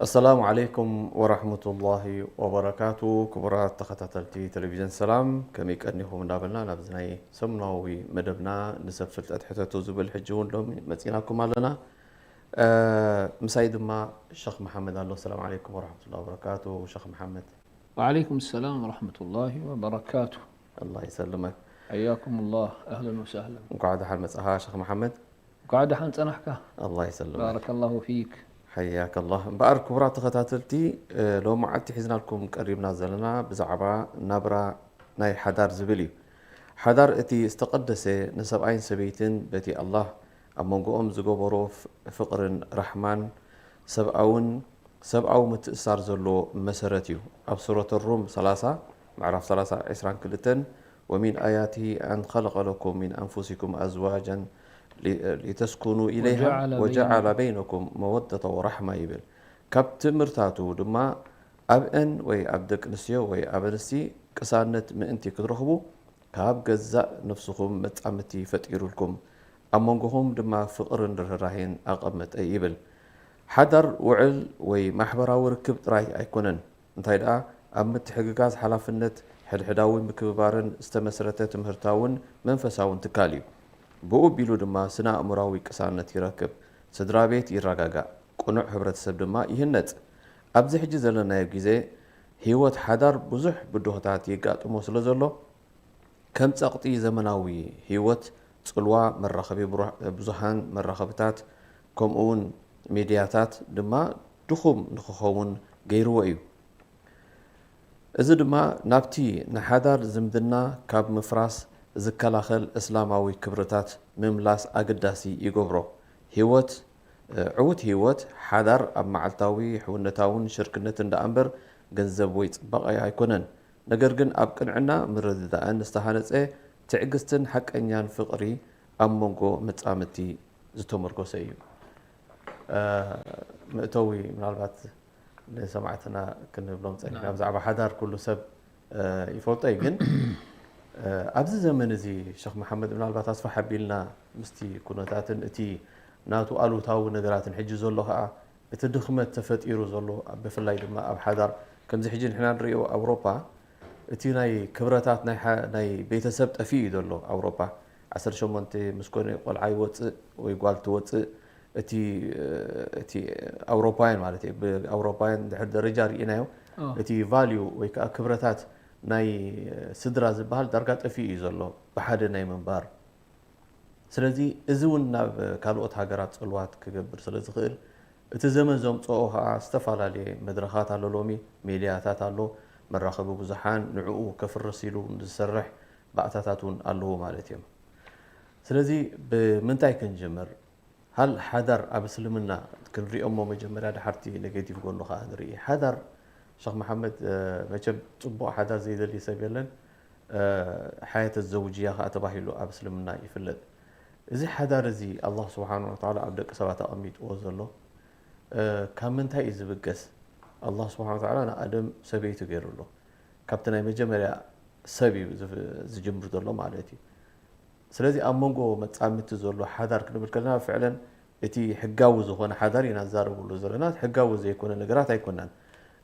ኣሰላሙ ዓለይኩም ወራህመቱላሂ ወበረካቱ። ክቡራት ተኸታተልቲ ቴሌቪዥን ሰላም፣ ከመይ ቀኒኹም እንዳበልና ናብዚ ናይ ሰሙናዊ መደብና ንሰብ ፍልጠት ሕተቱ ዝብል ሕጂ እውን ሎሚ መፂናኩም ኣለና። እ፣ ምሳይ ድማ ሸኽ መሓመድ ኣሎ። ሰላም ዓለይኩም ወራህመቱላሂ ወበረካቱ። ሸኽ መሓመድ። ወዓለይኩም ሰላም ወራህመቱላሂ ወበረካቱ። ኣላህ ይሰልመክ። حياكم الله، أهلا وسهلا. እንኳዕ ደሓን መጻኻ ሸኽ መሓመድ። እንኳዕ ደሓን ጸናሕካ። ኣላህ ይሰልመክ። بارك الله فيك. حياك الله። እምበኣር ክቡራት ተኸታተልቲ፣ እ፣ ሎሚ መዓልቲ ሒዝናልኩም ቀሪብና ዘለና ብዛዕባ ናብራ ናይ ሓዳር ዝብል እዩ። ሓዳር እቲ ዝተቐደሰ ንሰብኣይን ሰበይትን በቲ ኣላህ ኣብ መንጎኦም ዝገበሮ ፍ-፣ ፍቕርን ራሕማን ሰብኣውን ሰብኣዊ ምትእስሳር ዘለዎ መሰረት እዩ። ኣብ ሱረት ሩም ሰላሳ ምዕራፍ ሰላሳ ዕስራን ክልተን ومن آياته أن خلق لكم من أنفسكم أزواجا ل-، لتسكنوا إليها وجعل وجعل بينكم بينكم مودة ورحمة ይብል። ካብ ትእምርታቱ ድማ ኣብአን ወይ ኣብ ደቂ ኣንስትዮ ወይ ኣብ ኣንስቲ ቅሳነት ምእንቲ ክትረኽቡ ካብ ገዛእ ነፍስኹም መጻምድቲ ፈጢሩልኩም ኣብ መንጎኹም ድማ ፍቕርን ርህራሄን ኣቐመጠ ይብል። ሓዳር ውዕል ወይ ማሕበራዊ ርክብ ጥራይ ኣይኮነን። እንታይ ደኣ፣ ኣብ ምትሕግጋዝ ሓላፍነት፣ ሕድሕዳዊ ምክብባርን ዝተመስረተ ትምህርታውን መንፈሳውን ትካል እዩ። ብኡ ኣቢሉ ድማ ስነ ኣእምሮኣዊ ቅሳነት ይረክብ፣ ስድራ ቤት ይረጋጋእ፣ ቅኑዕ ሕብረተሰብ ድማ ይህነጽ። ኣብዚ ሕጂ ዘለናዮ ግዜ ህይወት ሓዳር ብዙሕ ብድሆታት የጋጥሞ ስለ ዘሎ፣ ከም ጸቕጢ ዘመናዊ ህይወት፣ ጽልዋ መራኸቢ ብሩ-፣ ብዙሃን መራኸብታት፣ ከምኡውን ሚድያታት ድማ ድኹም ንኽኸውን ገይርዎ እዩ። እዚ ድማ ናብቲ ንሓዳር ዝምድና ካብ ምፍራስ ዝከላኸል እስላማዊ ክብርታት ምምላስ ኣገዳሲ ይገብሮ። ህይወት፣ እ፣ ዕዉት ህይወት ሓዳር ኣብ መዓልታዊ ሕውነታውን ሽርክነትን ደኣ እምበር ገንዘብ ወይ ጽባቐ ኣይኮነን። ነገር ግን ኣብ ቅንዕና ምርድዳእን ዝተሃነጸ ትዕግስትን ሓቀኛን ፍቕሪ ኣብ መንጎ መጻምድቲ ዝተመርኮሰ እዩ። እ፣ መእተዊ ምናልባት ንሰማዕትና ክንብሎም ጸኒሕና። ናም። ብዛዕባ ሓዳር ኩሉ ሰብ፣ እ፣ ይፈልጦ እዩ፣ ግን፣ እ፣ ኣብዚ ዘመን እዚ ሸኽ መሓመድ ምናልባት ኣስፋሕ ኣቢልና ምስቲ ኩነታትን እቲ ናቱ ኣሉታዊ ነገራትን ሕጂ ዘሎ ኸኣ እቲ ድኽመት ተፈጢሩ ዘሎ፣ ኣብ፣ ብፍላይ ድማ ኣብ ሓዳር ከምዚ ሕጂ ንሕና ንሪኦ ኣውሮፓ እቲ ናይ ክብረታት ናይ ሓ-፣ ናይ ቤተሰብ ጠፊኡ እዩ ዘሎ። ኣውሮፓ ዓሰርተ ሸሞንተ ምስ ኮነ ቆልዓ ይወጽእ ወይ ጓል ትወጽእ፣ እቲ፣ እቲ ኣውሮፓውያን ማለት እዩ። ብኣውሮፓውያን ድሕር ደረጃ ርኢናዮ፣ ኦ። እቲ ቫልዩ ወይ ከዓ ክብረታት ናይ ስድራ ዝበሃል ዳርጋ ጠፊኡ እዩ ዘሎ፣ ብሓደ ናይ ምንባር። ስለዚ እዚ እውን ናብ ካልኦት ሃገራት ጽልዋት ክገብር ስለ ዝኽእል፣ እቲ ዘመን ዘምጽኦ ከዓ ዝተፈላለየ መድረኻት ኣሎ። ሎሚ ሜድያታት ኣሎ፣ መራኸቢ ብዙሓን ንዕኡ ከፍርስ ኢሉ ዝሰርሕ ባእታታት እውን ኣለዉ ማለት እዮም። ስለዚ ብምንታይ ክንጅምር? ሃል ሓዳር ኣብ እስልምና ክንሪኦ እሞ መጀመርያ ድሓርቲ ኔጌቲቭ ጎኑ ከዓ ንርኢ። ሓዳር ሸኽ መሓመድ፣ እ፣ መቸም ጽቡቕ ሓዳር ዘይደሊ ሰብ የለን። እ፣ ሓያተ ዘውጅያ ከዓ ተባሂሉ ኣብ እስልምና ይፍለጥ። እዚ ሓዳር እዚ ኣላህ ስብሓን ወተዓላ ኣብ ደቂ ሰባት ኣቐሚጥዎ ዘሎ፣ እ፣ ካብ ምንታይ እዩ ዝብገስ? ኣላህ ስብሓን ወተዓላ ንኣደም ሰበይቱ ገይሩ ኣሎ። ካብቲ ናይ መጀመርያ ሰብ እዩ ዝፍ-፣ ዝጅምር ዘሎ ማለት እዩ። ስለዚ ኣብ መንጎ መጻምድቲ ዘሎ ሓዳር ክንብል ከለና ፍዕለን እቲ ሕጋዊ ዝኾነ ሓዳር ኢና ንዛረበሉ ዘለና። ሕጋዊ ዘይኮነ ነገራት ኣይኮናን።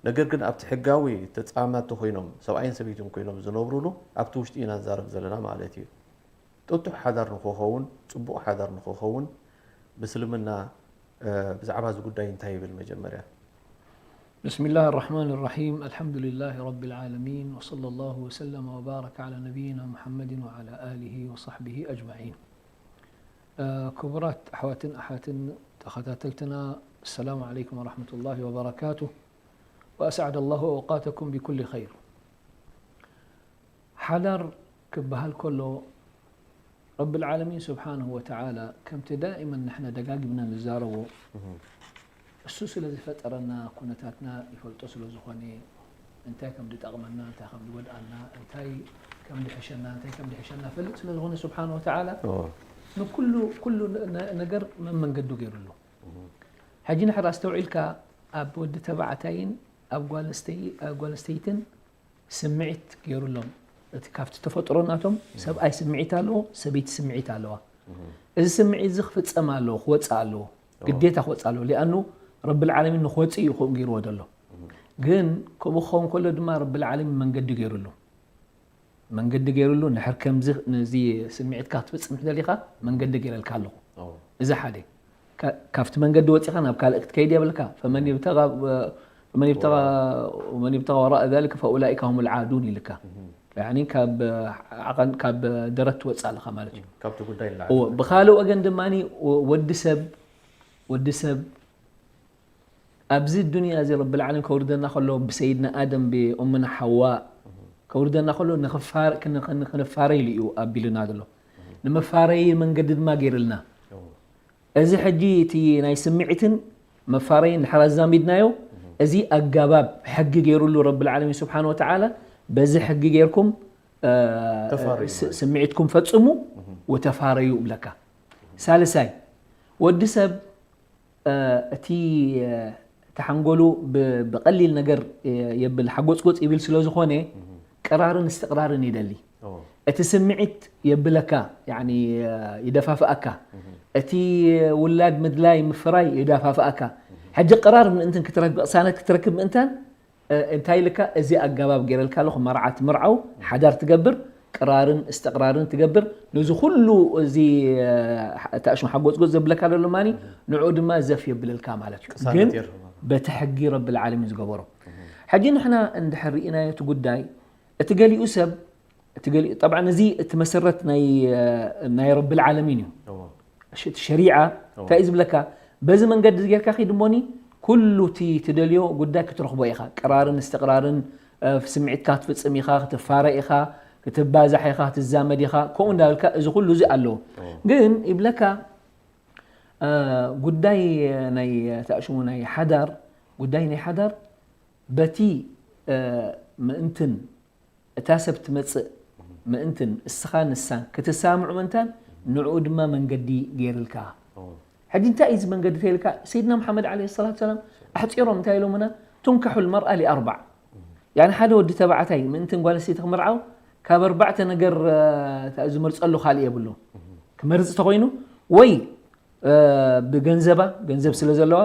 ነገር ግን ኣብቲ ሕጋዊ ተጻማድቲ ኮይኖም ሰብኣይን ሰበይትን ኮይኖም ዝነብሩሉ ኣብቲ ውሽጢ ኢና ንዛረብ ዘለና ማለት እዩ። ጥጡሕ ሓዳር ንኽኸውን፣ ጽቡቕ ሓዳር ንኽኸውን ብእስልምና፣ እ፣ ብዛዕባ እዚ ጉዳይ እንታይ ይብል መጀመርያ? بسم الله الرحمن الرحيم. الحمد لله رب العالمين، وصلى الله وسلم وبارك على نبينا محمد وعلى آله وصحبه أجمعين. እ፣ ክቡራት ኣሕዋትን ኣሓትን ተኸታተልትና፣ السلام عليكم ورحمة الله وبركاته، وأسعد الله أوقاتكم بكل خير. ሓዳር ክበሃል ከሎ፣ ረብል ዓለሚን ስብሓንሁ ወተዓላ፣ ከምቲ ዳኢመን ንሕና ደጋጊምና ንዛረቦ፣ እሱ ስለ ዝፈጠረና፣ ኩነታትና ይፈልጦ ስለ ዝኾነ፣ እንታይ ከም ዝጠቕመና፣ እንታይ ከም ዝጎድኣና፣ እንታይ ከም ዝሕሸና፣ እንታይ ከም ዝሕሸና ፈልጥ ስለ ዝኾነ ስብሓንሁ ወተዓላ፣ ኦ። ንኩሉ፣ ኩሉ ነ-፣ ነገር መመንገዱ ገይሩሉ። ሕጂ ንሕር ኣስተውዒልካ፣ ኣብ ወዲ ተባዕታይን ኣብ ጓል ኣንስተይ-፣ ኣብ ጓል ኣንስተይትን ስምዒት ገይሩሎም። እቲ ካብቲ ተፈጥሮ ናቶም ሰብኣይ ስምዒት ኣለዎ፣ ሰበይቲ ስምዒት ኣለዋ። እዚ ስምዒት እዚ ክፍጸም ኣለዎ፣ ክወጽእ ኣለዎ፣ ግዴታ ክወጽእ ኣለዎ። ሊኣኑ ረብል ዓለሚን ንክወፅእ እዩ ከምኡ ገይርዎ ዘሎ። ግን ከምኡ ክኸውን ከሎ ድማ ረብል ዓለሚን መንገዲ ገይሩሉ። መንገዲ ገይሩሉ፣ ንሕር ከምዚ ነዚ ስምዒትካ ክትፍጽም ደሊኻ መንገዲ ገይረልካ ኣለኹ። እዚ ሓደ። ካ-፣ ካብቲ መንገዲ ወጺኻ ናብ ካልእ ክትከይድ የብልካ። ፈመን ይብተጋ-፣ ፈመን ይብተጋ-፣ ወመን ይብተጋ ወራእ ዛሊከ ፈኡላኢከ ሁሙል ዓዱን ኢልካ። ያኒ ካብ ዓቐን፣ ካብ ደረት ትወጽእ ኣለኻ ማለት እዩ። ካብቲ ጉዳይ ንላዕሊ። እወ፣ ብኻልእ ወገን ድማኒ ወ-፣ ወዲ ሰብ፣ ወዲ ሰብ ኣብዚ ዱንያ እዚ ረብል ዓለሚን ከውርደና ከሎ ብሰይድና ኣደም ብኡምና ሓዋ ከውርደና ከሎ ንኽፋር-፣ ክን-፣ ክን-፣ ክንፋረይሉ እዩ ኣቢሉና ዘሎ። ንመፋረዪ መንገዲ ድማ ገይርልና። እዚ ሕጂ እቲ ናይ ስምዒትን መፋረይን ድሕር ኣዛሚድናዮ፣ እዚ ኣጋባብ ሕጊ ገይሩሉ ረብል ዓለሚን ስብሓን ወተዓላ፣ በዚ ሕጊ ገይርኩም፣ እ፣ ተፋረዩ ስ-፣ ማለት። ስምዒትኩም ፈጽሙ ወተፋረዩ እብለካ። ሳልሳይ፣ ወዲ ሰብ እ፣ እቲ፣ እ፣ እቲ ሓንጎሉ ብ-፣ ብቐሊል ነገር፣ እ፣ የብል፣ ሓጎጽጎጽ ይብል ስለ ዝኾነ፣ ቅራርን እስትቕራርን ይደሊ። ኦ፣ እቲ ስምዒት የብለካ፣ ያኒ፣ እ፣ ይደፋፍኣካ። እቲ ውላድ ምድላይ ምፍራይ ይደፋፍኣካ። ሕጂ ቅራር ምእንትን ክትረክብ፣ ቅሳነት ክትረክብ ምእንታን፣ እ፣ እንታይ ኢልካ፣ እዚ ኣጋባብ ገይረልካ ኣለኹ፣ መርዓ ትምርዓው፣ ሓዳር ትገብር፣ ቅራርን እስትቕራርን ትገብር። ነዚ ኩሉ እዚ፣ እ፣ እታ ሽም ሓጎጽጎጽ ዘብለካ ዘሎ ማኒ፣ ንዕኡ ድማ ዘፍ የብለልካ ማለት እዩ። ቅሳነት ግን የርህባ። በቲ ሕጊ ረብል ዓለሚን ዝገበሮ። ሕጂ ንሕና እንድሕር ርኢናዮ እቲ ጉዳይ፣ እቲ ገሊኡ ሰብ፣ እቲ ገሊኡ፣ ጠብዓን እዚ እቲ መሰረት ናይ፣ እ፣ ናይ ረብል ዓለሚን እዩ። እዎ። ሸ-፣ እቲ ሸሪዓ እንታይ እዩ ዝብለካ? በዚ መንገዲ እዚ ጌርካ ኺድ እሞኒ፣ ኩሉ እቲ ትደልዮ ጉዳይ ክትረኽቦ ኢኻ። ቅራርን እስትቕራርን፣ እ፣ ስምዒትካ ክትፍጽም ኢኻ፣ ክትፋረ ኢኻ፣ ክትባዛሕ ኢኻ፣ ክትዛመድ ኢኻ፣ ከምኡ እንዳበልካ እዚ ኩሉ እዚ ኣለዎ። ግን ይብለካ፣ እ፣ ጉዳይ ናይ፣ ተኣሽሙ ናይ ሓዳር፣ ጉዳይ ናይ ሓዳር በቲ፣ እ፣ ምእንትን እታ ሰብ ትመጽእ ምእንትን እስኻ ንሳን ክትሰማምዑ ምእንታን ንዕኡ ድማ መንገዲ ገይርልካ። ሕጂ እንታይ እዩ እዚ መንገዲ ተይልካ? ሰይድና መሓመድ ዓለይሂ ሰላቱ ሰላም ኣሕጺሮም እንታይ ኢሎምና? ቱንካሑል መርኣ ሊኣርባዕ። ያኒ ሓደ ወዲ ተባዕታይ ምእንትን ጓል ኣንስተይቲ ክምርዓው ካብ ኣርባዕተ ነገር፣ እ፣ ዝመርጸሉ ካልእ የብሉ። ክመርጽ ተኾይኑ ወይ፣ እ፣ ብገንዘባ፣ ገንዘብ ስለ ዘለዋ፣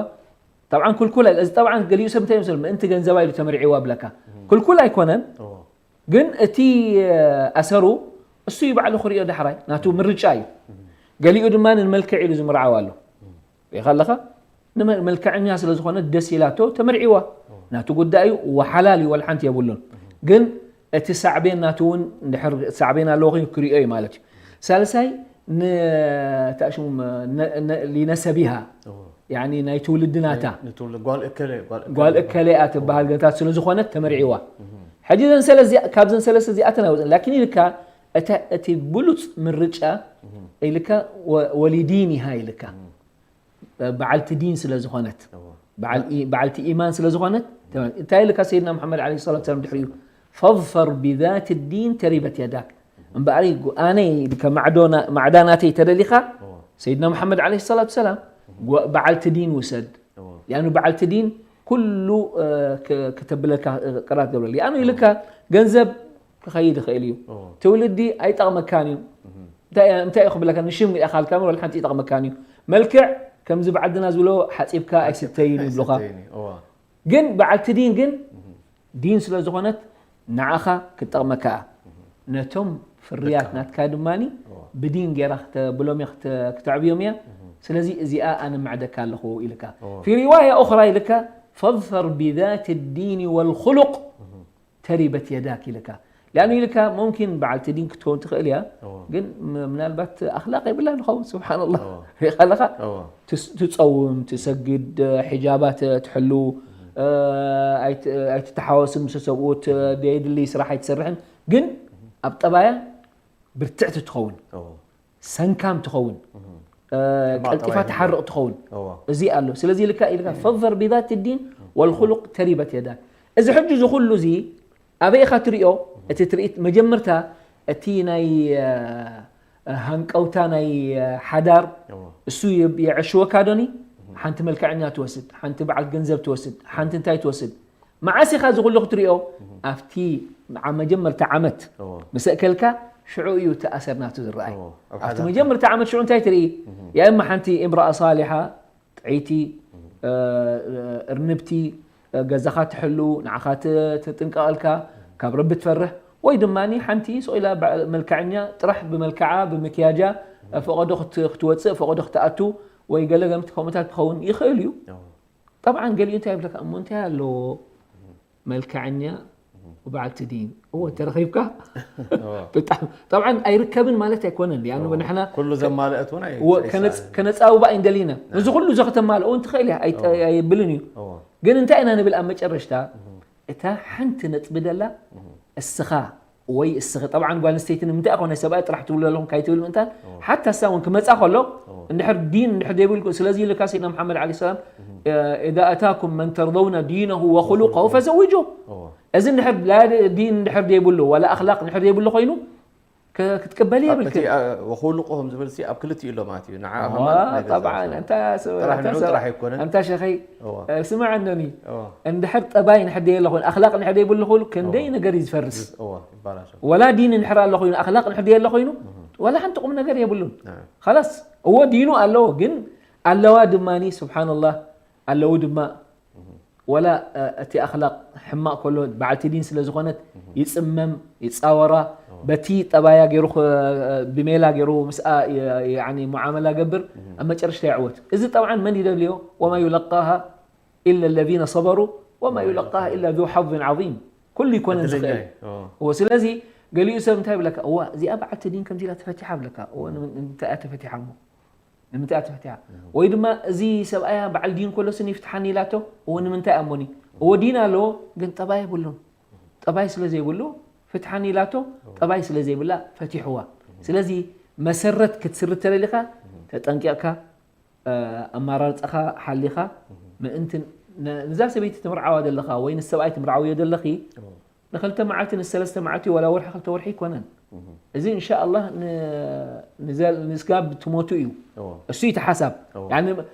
ጠብዓን ኩልኩል ኣይ-፣ እዚ ጠብዓን ገሊኡ ሰብ እንታይ ይመስል? ምእንቲ ገንዘባ ኢሉ ተመርዒዋ ብለካ። ኩልኩል ኣይኮነን። ግን እቲ ኣሰሩ እሱ እዩ ባዕሉ ክሪኦ ዳሕራይ፣ ናቱ ምርጫ እዩ። ገሊኡ ድማ ንመልክዕ ኢሉ ዝምርዓው ኣሎ። ሪኢኻ ኣለኻ? ንመ-፣ መልክዐኛ ስለ ዝኾነ ደስ ኢላቶ ተመርዒዋ። ናቱ ጉዳይ እዩ፣ ወሓላል እዩ፣ ወላ ሓንቲ የብሉን። ግን እቲ ሳዕቤን ናቱ እውን እንድሕር ሳዕቤን ኣለዎ ኮይኑ ክሪኦ እዩ ማለት እዩ። ሳልሳይ ን-፣ እንታይ ሽሙ፣ ነ-፣ ነ-፣ ሊነሰቢሃ፣ ያኒ ናይ ትውልዲ ናታ። ንትውልዲ ጓል እከለ፣ ጓል እከለ። ጓል እከለ እያ ትበሃል ገታት ስለ ዝኾነት ተመርዒዋ። ሕጂ ዘን ሰለስተ እዚኣ-፣ ካብዘን ሰለስተ እዚኣተን ኣይወፅን። ላኪን ኢልካ እታ፣ እቲ ብሉፅ ምርጫ ኢልካ ወ-፣ ወሊዲኒሃ ኢልካ። በዓልቲ ዲን ስለ ዝኾነት፣ በዓል ኢ-፣ በዓልቲ ኢማን ስለ ዝኾነት፣ እንታይ ኢልካ ሰይድና መሓመድ ዓለይሂ ሰላቱ ሰላም ድሕሪኡ? "ፈዝፈር ቢዛቲ ዲን ተሪበት የዳክ." እምበኣር ኣነ ኢልካ ማዕዶ ና-፣ ማዕዳ ናተይ ተደሊኻ፣ ሰይድና መሓመድ ዓለይሂ ሰላቱ ሰላም፣ ጓ-፣ በዓልቲ ዲን ውሰድ። ያኑ በዓልቲ ዲን ኩሉ፣ እ፣ ክ-፣ ክተብለካ፣ እ፣ ቅራት ገብረሉ። ያኑ ኢልካ ገንዘብ ክኸይድ ይኽእል እዩ። ትውልዲ ኣይጠቕመካን እዩ። እንታይ፣ እንታይ እዩ ክብለካ? ንሽም ኢኻ ኢልካ እምበር ወላ ሓንቲ ይጠቕመካን እዩ። መልክዕ ከምዚ ብዓድና ዝብሎ ሓጺብካ ኣይስተይን ይብሉኻ። ኣይስተይን እዩ፣ እዋ። ግን በዓልቲ ዲን ግን ዲን ስለ ዝኾነት ንዓኻ ክትጠቕመካ እያ። ነቶም ፍርያት ናትካ ድማኒ ብዲን ጌራ ክተ-፣ ብሎም እያ ክተ-፣ ክተዕብዮም እያ። ስለዚ እዚኣ ኣነ ማዕደካ ኣለኹ ኢልካ። ፊ ሪዋያ ኡኽራ ኢልካ ፈዝፈር ቢዛቲ ዲኒ ወልኹሉቅ ተሪበት የዳክ ኢልካ። ሊኣኑ ኢልካ ሙምኪን በዓልቲ ዲን ክትከውን ትኽእል እያ፣ ግን ም-፣ ምናልባት ኣኽላቕ የብላን ንኸውን። ስብሓንላህ። ሪኢኻ ኣለኻ? ትስ-፣ ትጸውም፣ ትሰግድ፣ ሒጃባ ተ-፣ ትሕሉ፣ እ፣ ኣይት-፣ ኣይትተሓወስን ምስ ሰብኡት፣ ደየድሊ ስራሕ ኣይትሰርሕን። ግን ኣብ ጠባያ ብርትዕቲ ትኸውን፣ ሰንካም ትኸውን፣ እ፣ ሕማቕ ቀልጢፋ ጠባይ ትሓርቕ ትኸውን። እዚ ኣሎ። ስለዚ ኢልካ፣ ኢልካ ፈዘር ቢዛቲ ዲን ወልኹሉቅ ተሪበት የዳክ። እዚ ሕጂ እዚ ኩሉ እዚ ኣበይ ኢኻ ትሪኦ? እቲ ትርኢት መጀመርታ እቲ ናይ፣ እ፣ ሃንቀውታ ናይ፣ እ፣ ሓዳር እሱ የ-፣ የዕሽወካ ዶኒ? ሓንቲ መልክዐኛ ትወስድ፣ ሓንቲ በዓል ገንዘብ ትወስድ፣ ሓንቲ እንታይ ትወስድ? መዓስ ኢኻ እዚ ኩሉ ክትሪኦ? ኣብቲ ዓ-፣ መጀመርታ ዓመት ምስ ኣእከልካ ሽዑ እዩ እቲ ኣሰር ናቱ ዝረኣይ። ኣብቲ መጀመርታ ዓመት ሽዑ እንታይ ትርኢ? ያ እማ ሓንቲ እምረኣ ሳሊሓ ጥዕይቲ፣ እ፣ እርንብቲ፣ እ፣ ገዛኻ ትሕሉ፣ ንዓኻ ት-፣ ትጥንቀቐልካ፣ ካብ ረቢ ትፈርህ፣ ወይ ድማ ሓንቲ ስቕ ኢላ በ-፣ መልክዐኛ ጥራሕ ብመልክዓ፣ ብምክያጃ፣ እ፣ ፈቐዶ ክት-፣ ክትወፅእ፣ ፈቐዶ ክትኣቱ፣ ወይ ገለ ገምቲ ከምኡታት ክኸውን ይኽእል እዩ። እዎ። ጠብዓን ገሊኡ እንታይ ይብለካ፣ እሞ እንታይ ኣለዎ? መልክዐኛ ወበዓልቲ ዲን። እዎ፣ ተረኺብካ? እዎ። ብጣዕሚ፣ ጠብዓን ኣይርከብን ማለት ኣይኮነን። ያኑ እዎ። ንሕና ኩሉ ዘማልአት እውን ኣይ-፣ እዎ፣ ኣይሰኣንን። ከነጽ-፣ ከነጻውባ ኣይንደሊና። ናም። እዚ ኩሉ እዚ ከተማልኦ እውን ትኽእል እያ፣ ኣይ-፣ እዎ። ኣይብልን እዩ። እዎ። ግን እንታይ ኢና ንብል ኣብ መጨረሽታ? እዎ። እታ ሓንቲ ነጥቢ ደላ እዎ። እስኻ ወይ እስኺ፣ ጠብዓን ጓል ኣንስተይቲ ንምንታይ ኣኾነ ሰብኣይ ጥራሕ ትብሉ ኣለኹም ካይትብል ምእንታን፣ እዎ። ሓታ እሳ እውን ክመጻ ከሎ፣ እዎ። እንድሕር ዲን እንድሕር ዘይብልኩ፣ ስለዚ ኢልካ ሰይድና መሓመድ ዓለይሂ ሰላም፣ እዎ። እ፣ "ኢዛ ኣታኩም መን ተርደውነ ዲነሁ ወኹሉቀሁ ወኹሉቀሁ። ፈዘውጁ." እዎ። እዚ እንድሕር ላ ዲን እንድሕር ዘይብሉ፣ ዋላ ኣኽላቕ እንድሕር ዘይብሉ ኮይኑ፣ ከ-፣ ክትቅበል ኣብ የብልክን። እቲ፣ ኣ-፣ ወኹሉቁሁም ዝብል ሲ ኣብ ክልቲኡ ኣሎ ማለት እዩ። ንዓ ኣዋ፣ ከማን ናይ ገዛ ጠብዓን፣ ሰብ። ኣንታ ሰብ፣ ጥራሕ ኣንታ ንዑ ሰብ፣ ጥራሕ ኣይኮነን። ኣንታ ሸኸይ፣ እዋ። እ፣ ስማዕ እነኒ። እዋ። እንድሕር ጠባይ እንድሕር ደየለ ኮይኑ፣ ኣኽላቕ እንድሕር ደይብሉ ኮይኑ፣ ክንደይ እዋ። ነገር እዩ ዝፈርስ። እዋ፣ ይባላሾ። ወላ ዲን እንድሕር ኣሎ ኮይኑ፣ ኣኽላቕ እንድሕር ደየለ ኮይኑ፣ እህ። ወላ ሓንቲ ቁም ነገር የብሉን። ናም። ኸላስ፣ እዎ ዲኑ ኣለዎ፣ ግን ኣለዋ ድማኒ፣ ስብሓንላህ፣ ኣለዉ ድማ እህ። ወላ፣ እ፣ እቲ ኣኽላቕ ሕማቕ ከሎ፣ በዓልቲ ዲን ስለ ዝኾነት፣ እህ። ይጽመም፣ ይጻወራ፣ እዎ። በቲ ጠባያ ገይሩ ኸ-፣ ብሜላ ገይሩ ምስኣ የ-፣ ያኒ ሙዓመላ ገብር፣ እህ። ኣብ መጨረሽታ ይዕወት። እዚ ጠብዓን መን ይደልዮ? "ወማ ዩለቃሃ ኢለ ለዚነ ሰበሩ ወማ ወማ ዩለቃሃ ዩለቃሃ ኢላ ዙ ሓዝን ዓዚም." ኩሉ ይኮነን ዕድለኛ ዝኽእል። እዩ። እዎ። እዎ፣ ስለዚ ገሊኡ ሰብ እንታይ ይብለካ? "እዋ፣ እዚኣ በዓልቲ ዲን ከምዚ ኢላ ተፈቲሓ" ይብለካ። እዎ፣ ንም-፣ ንምንታይ እያ ተፈቲሓ እሞ? ንምንታይ እያ ተፈቲሓ? እህ። ወይ ድማ እዚ ሰብኣያ በዓል ዲን ከሎ ስኒ ይፍትሓኒ ኢላቶ፣ እዎ ንምንታይ ኣሞኒ? እዎ ዲን ኣለዎ፣ ግን ጠባይ የብሉን። ጠባይ ስለ ዘይብሉ ፍትሓኒ ኢላቶ፣ እዎ። ጠባይ ስለ ዘይብላ ፈቲሕዋ። እህ። ስለዚ መሰረት ክትስርት ተደሊኻ፣ እህ። ተጠንቂቕካ፣ እ፣ ኣማራርጻኻ ሓሊኻ፣ እህ። ምእንቲ ነ-፣ ንዛ ሰበይቲ ትምርዓዋ ዘለኻ ወይ ንሰብኣይ ትምርዓውዮ ዘለኺ፣ እዎ። ንክልተ መዓልቲ፣ ንሰለስተ መዓልቲ፣ ወላ ወርሒ፣ ክልተ ወርሒ ኣይኮነን። እህ። እዚ እንሻኣላህ ን-፣ ንዘል-፣ ንስጋብ ትሞቱ እዩ። እዎ። እሱ እዩ እቲ ሓሳብ። እዎ። ያኒ፣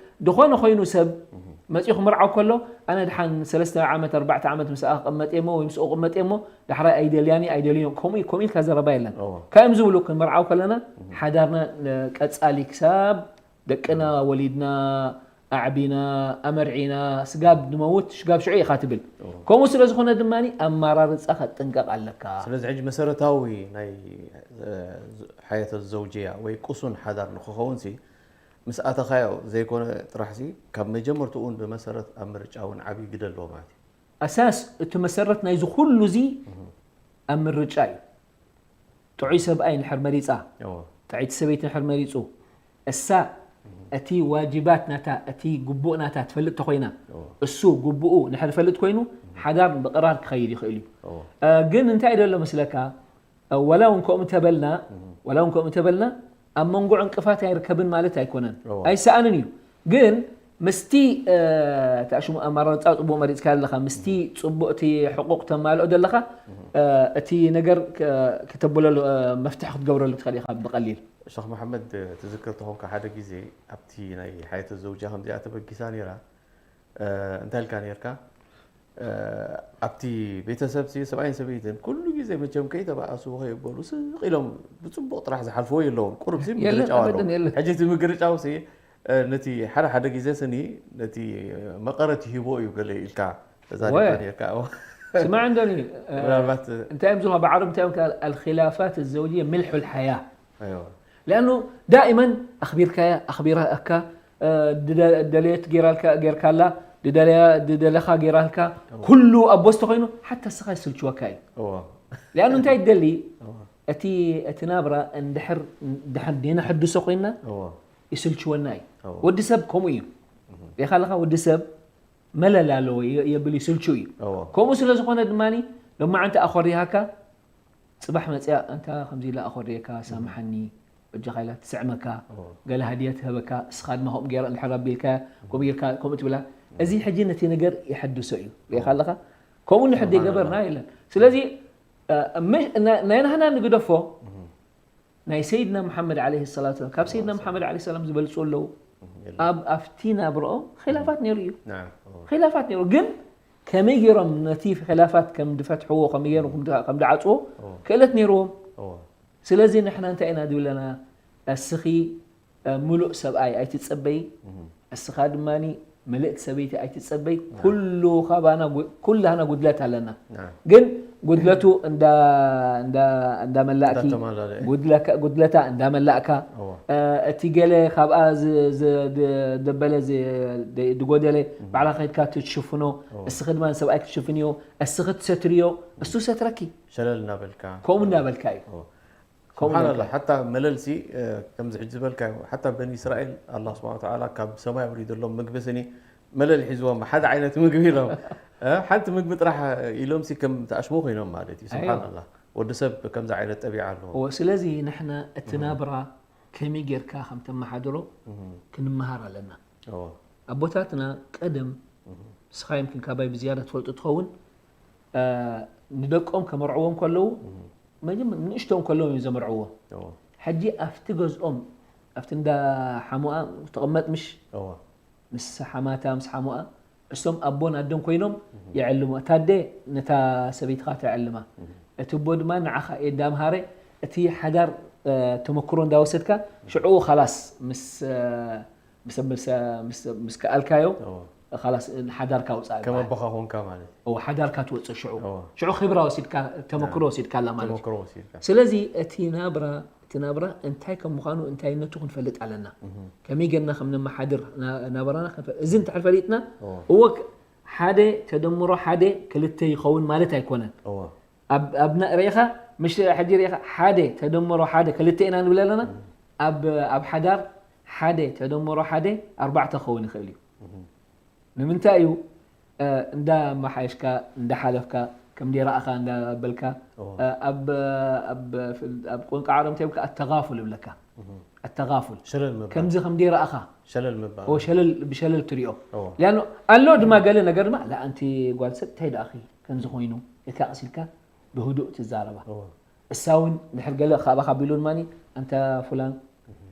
ዝኾነ ኮይኑ ሰብ እህ። መጺኡ ክምርዓው ከሎ፣ ኣነ ድሓን ሰለስተ ዓመት፣ ኣርባዕተ ዓመት ምስኣ ክቕመጥ እየ እሞ፣ ወይ ምስኡ ክቕመጥ እየ እሞ፣ ዳሕራይ ኣይደልያኒ፣ ኣይደልዮ፣ ከምኡ እዩ፣ ከምኡ ኢልካ ዘረባ የለን። እዎ። ካብ እዮም ዝብሉ፣ ክንምርዓው ከለና፣ እህ። ሓዳርና ን-፣ ቀጻሊ ክሳብ ደቅና እህ። ወሊድና፣ ኣዕቢና፣ ኣመርዒና፣ ስጋብ ንመውት፣ ስጋብ ሽዑ ኢኻ ትብል። እዎ። ከምኡ ስለ ዝኾነ ድማ ኣማራርጻ ክትጥንቀቕ ኣለካ። ስለዚ ሕጂ መሰረታዊ ናይ፣ እ፣ ዝ-፣ ሓያተ ዘውጅያ ወይ ቁሱን ሓዳር ንክኸውን ሲ፣ ምስ ኣተኻዮ ዘይኮነ ጥራሕ ሲ፣ ካብ መጀመርትኡ እውን ብመሰረት ኣብ ምርጫ እውን ዓብዪ ግደ ኣለዎ ማለት እዩ። ኣሳስ እቲ መሰረት ናይዚ ኩሉ እዚ እህ። ኣብ ምርጫ እዩ። ጥዑይ ሰብኣይ እንድሕር መሪጻ፣ እዎ። ጥዕይቲ ሰበይቲ እንድሕር መሪጹ፣ እሳ እቲ ዋጅባት ናታ፣ እቲ ግቡእ ናታ ትፈልጥ ተኾይና፣ እዎ። እሱ ግቡኡ እንድሕር ዝፈልጥ ኮይኑ፣ ሓዳር ብቕራር ክኸይድ ይኽእል እዩ። እዎ። እ፣ ግን እንታይ ደሎ መስለካ? እ፣ ወላ እውን ከምኡ ተበልና፣ እህ። ወላ እውን ከምኡ ተበልና፣ ኣብ መንጎ ዕንቅፋት ኣይርከብን ማለት ኣይኮነን። እዎ። ኣይሰኣንን እዩ። ግን ምስቲ፣ እ፣ እቲ ሽሙ ኣማራርጻ ጽቡቕ መሪጽካ ኣለኻ፣ ምስቲ እህ። ጽቡቕ እቲ ሕቁቕ ተማልኦ ዘለኻ፣ እህ። እ፣ እቲ ነገር ክ-፣ ክተብለሉ፣ እ፣ መፍትሒ ክትገብረሉ ትኽእል ኢኻ ብቐሊል። ሸኽ መሓመድ፣ ትዝክር ተኾንካ ሓደ ግዜ ኣብቲ ናይ ሓያተ ዘውጃ ከምዚኣ ተበጊሳ ነይራ። እ፣ እንታይ ኢልካ ነይርካ? እ፣ ኣብቲ ቤተሰብ ሲ ሰብኣይን ሰበይትን ኩሉ ግዜ መቸም ከይተባኣሱ ከይበሉ ስቕ ኢሎም ብጽቡቕ ጥራሕ ዝሓልፍዎ የለውን። ቁሩብ ሲ የለን፣ ምግርጫው ኣለዎ። ኣበደን የለን። ሕጂ እቲ ምግርጫው ሲ፣ እ፣ ነቲ ሓደ ሓደ ግዜ ስኒ ነቲ መቐረት ይህቦ እዩ ገለ ኢልካ ተዛሪብካ ወየ። ነይርካ። እዎ። ስማዕ እንዶኒ፣ እ፣ ምናልባት እንታይ እዮም ዝብሉ ብዓረብ እንታይ እዮም ከ-፣ ኣልኺላፋት ዘውጅየ ምልሑ ልሓያ። ኣይዋ። ሊኣኑ ዳኢመን ኣኽቢርካያ፣ ኣኽቢራካ፣ እ፣ ድደ-፣ ደለየት ጌራልካ፣ ጌርካላ፣ ድደለያ፣ ድደለኻ ጌራልካ፣ እዎ። ኩሉ ኣብ ቦስቶ ኮይኑ፣ ሓታ እስኻ ይስልችወካ እዩ። እዎ። ሊኣኑ እንታይ ትደሊ? እዎ። እቲ፣ እቲ ናብራ እንድሕር፣ ድሓን ደይነሐድሶ ኮይንና፣ እዎ። ይስልችወና እዩ። እዎ። ወዲ ሰብ ከምኡ እዩ። እህ። ሪኢኻ ኣለኻ፣ ወዲ ሰብ መለል ኣለዎ፣ የ-፣ የብል ይስልቹ እዩ። እዎ። ከምኡ ስለ ዝኾነ ድማኒ፣ ሎማዓንቲ ኣኾሪሃካ፣ ጽባሕ መጽያ፣ "ኣንታ ከምዚ ኢላ ኣኾርየካ፣ ሳምሓኒ፣ በጃኻ" ኢላ ትስዕመካ፣ እዎ። ገለ ሃድያ ትህበካ፣ እስኻ ድማ ከምኡ ገይራ እንድሕር ኣቢልካ፣ ከምኡ ጌርካ፣ ከምኡ ትብላ። እዚ ሕጂ ነቲ ነገር የሐድሶ እዩ። ሪኢኻ እዎ። ኣለኻ? ከምኡ እንድሕር ስብሓንላህ። ዘይገበርና የለን። ስለዚ፣ እ፣ ም-፣ ና-፣ ናይ ናህና ንግደፎ፣ እህ። ናይ ሰይድና መሓመድ ዓለይሂ ሰላቱ ወሰላም፣ ካብ ሰይድና መሓመድ ዓለይሂ ሰላም ዝበልጹ ኣለዉ? እህ፣ የለን። ኣብ፣ ኣብቲ ናብርኦም ኺላፋት ነይሩ እዩ። ናም፣ እዎ። ኺላፋት ነይሩ፣ ግን ከመይ ገይሮም ነቲ ኺላፋት ከም ዝፈትሕዎ፣ ከመይ ገይሮም ከም ድ-፣ ከም ዝዓጽዎ እዎ። ክእለት ነይርዎም። እዎ። ስለዚ ንሕና እንታይ ኢና ዝብለና? እስኺ፣ እ፣ ምሉእ ሰብኣይ ኣይትጸበዪ፣ እህ። እስኻ ድማኒ ምልእቲ ሰበይቲ ኣይትጸበይ። ኩሉ ካባና ጉ-፣ ኩላህና ጉድለት ኣለና። ግን ጉድለቱ እንዳ-፣ እንዳ-፣ እንዳመላእኪ፣ እንዳተማላለአ። ጉድለካ-፣ ጉድለታ እንዳመላእካ፣ እወ። እ፣ እቲ ገለ ካብኣ ዝ-፣ ዝ-፣ ድ-፣ ደበለ ዝ-፣ ድ-፣ ድጎደለ ባዕላ ከድካ ትሽፍኖ፣ እወ። እስኺ ድማ ንሰብኣይ ክትሽፍንዮ፣ እስኺ ትሰትርዮ፣ እሱ ሰትረኪ። ሸለል እናበልካ። ከምኡ እናበልካ እዩ። እወ። ከምኡ ስብሓን ጌርካ። ኣላህ፣ ሓታ መለልሲ፣ እ፣ ከምዚ ሕጂ ዝበልካዮ፣ ሓታ በኒ እስራኤል ኣላህ ስብሓን ወተዓላ ካብ ሰማይ ኣውሪደሎም ምግቢ ስኒ መለል ሒዝዎም፣ ሓደ ዓይነት ምግቢ ኢሎም፣ እ፣ ሓንቲ ምግቢ ጥራሕ ኢሎምሲ ከም ተኣሽሞ ኮይኖም ማለት እዩ። ኣይዋ። ስብሓን ኣላህ፣ ወዲ ሰብ ከምዚ ዓይነት ጠቢዓ ኣለዎ። እወ፣ ስለዚ ንሕና እቲ እህ። ናብራ ከመይ ጌርካ ከም ተመሓድሮ እህ። ክንመሃር ኣለና። እወ። ኣቦታትና ቀደም፣ እህ። ንስኻ ይምክን ካባይ ብዝያዳ ትፈልጡ ትኸውን፣ እ፣ ንደቆም ከመርዕዎም ከለዉ፣ እህ። መጀመ-፣ ንእሽቶም ከለዉ እዮም ዘመርዕዎም። እወ። ሕጂ ኣብቲ ገዝኦም፣ ኣብቲ እንዳ ሓሙኣ ትቕመጥ ምሽ? እወ። ምስ ሓማታ፣ ምስ ሓሙኣ፣ እሶም ኣቦን ኣደን ኮይኖም እህ። የዕልሙ። እታ ኣደ ነታ ሰበይትኻ ተዕልማ። እህ። እቲ ኣቦ ድማ ንዓኻ የዳምሃረ፣ እቲ ሓዳር፣ እ፣ ተመክሮ እንዳወሰድካ፣ ሽዑ ኻላስ ምስ፣ እ፣ ምስ፣ ምስ፣ ምስ፣ ምስ ከኣልካዮ፣ እወ። ኻላስ ሓዳርካ ውጻእ ከም ይበሃል። ኣቦኻ ኾንካ ማለት እዩ። እወ፣ ሓዳርካ ትወጽእ ሽዑ። እወ። ሽዑ ኺብራ ወሲድካ፣ ተመክሮ ናም። ወሲድካ ኣላ ማለት እዩ። ተመክሮ ወሲድካ። ስለዚ እቲ ናብራ፣ እቲ ናብራ እንታይ ከም ምዃኑ፣ እንታይነቱ ክንፈልጥ ኣለና። እህ። ከመይ ጌርና ከም ነመሓድር ና-፣ ናብራና ክንፈ-፣ እዚ እንድሕር ፈሊጥና፣ እወ። እወ፣ ክ-፣ ሓደ ተደምሮ ሓደ ክልተ ይኸውን ማለት ኣይኮነን። እወ። ኣብ፣ ኣብ ና-፣ ርኢኻ፣ ምሽ-፣ ሕጂ ርኢኻ፣ ሓደ ተደምሮ ሓደ ክልተ ኢና ንብል ኣለና። እህ። ኣብ፣ ኣብ ሓዳር ሓደ ተደምሮ ሓደ ኣርባዕተ ክኸውን ይኽእል እዩ። እህ። ንምንታይ እዩ፣ እ፣ እንዳመሓየሽካ፣ እንዳሓለፍካ፣ ከም ደይረኣኻ እንዳበልካ፣ እወ። እ፣ ኣብ፣ ኣብ፣ ኣብ ቋንቋ ዓረብ እንታይ ይብልካ? ኣተጋፉል ይብለካ። እህ። ኣተጋፉል። ሸለል ምባል። ከምዚ ከም ደይረኣኻ። ሸለል ምባል። እወ፣ ሸለል፣ ብሸለል ትሪኦ። እወ። ሊኣኖ ኣሎ ድማ ገለ ነገር ድማ፣ "ላ፣ ኣንቲ ጓል ሰብ እንታይ ደኣኺ ከምዚ ኮይኑ?" ኢልካ ቀስ ኢልካ ብህዱእ ትዛረባ። እወ። እሳ እውን ድሕር ገለ ካባኻ ቢሉ ድማኒ፣ "ኣንታ ፉላን፣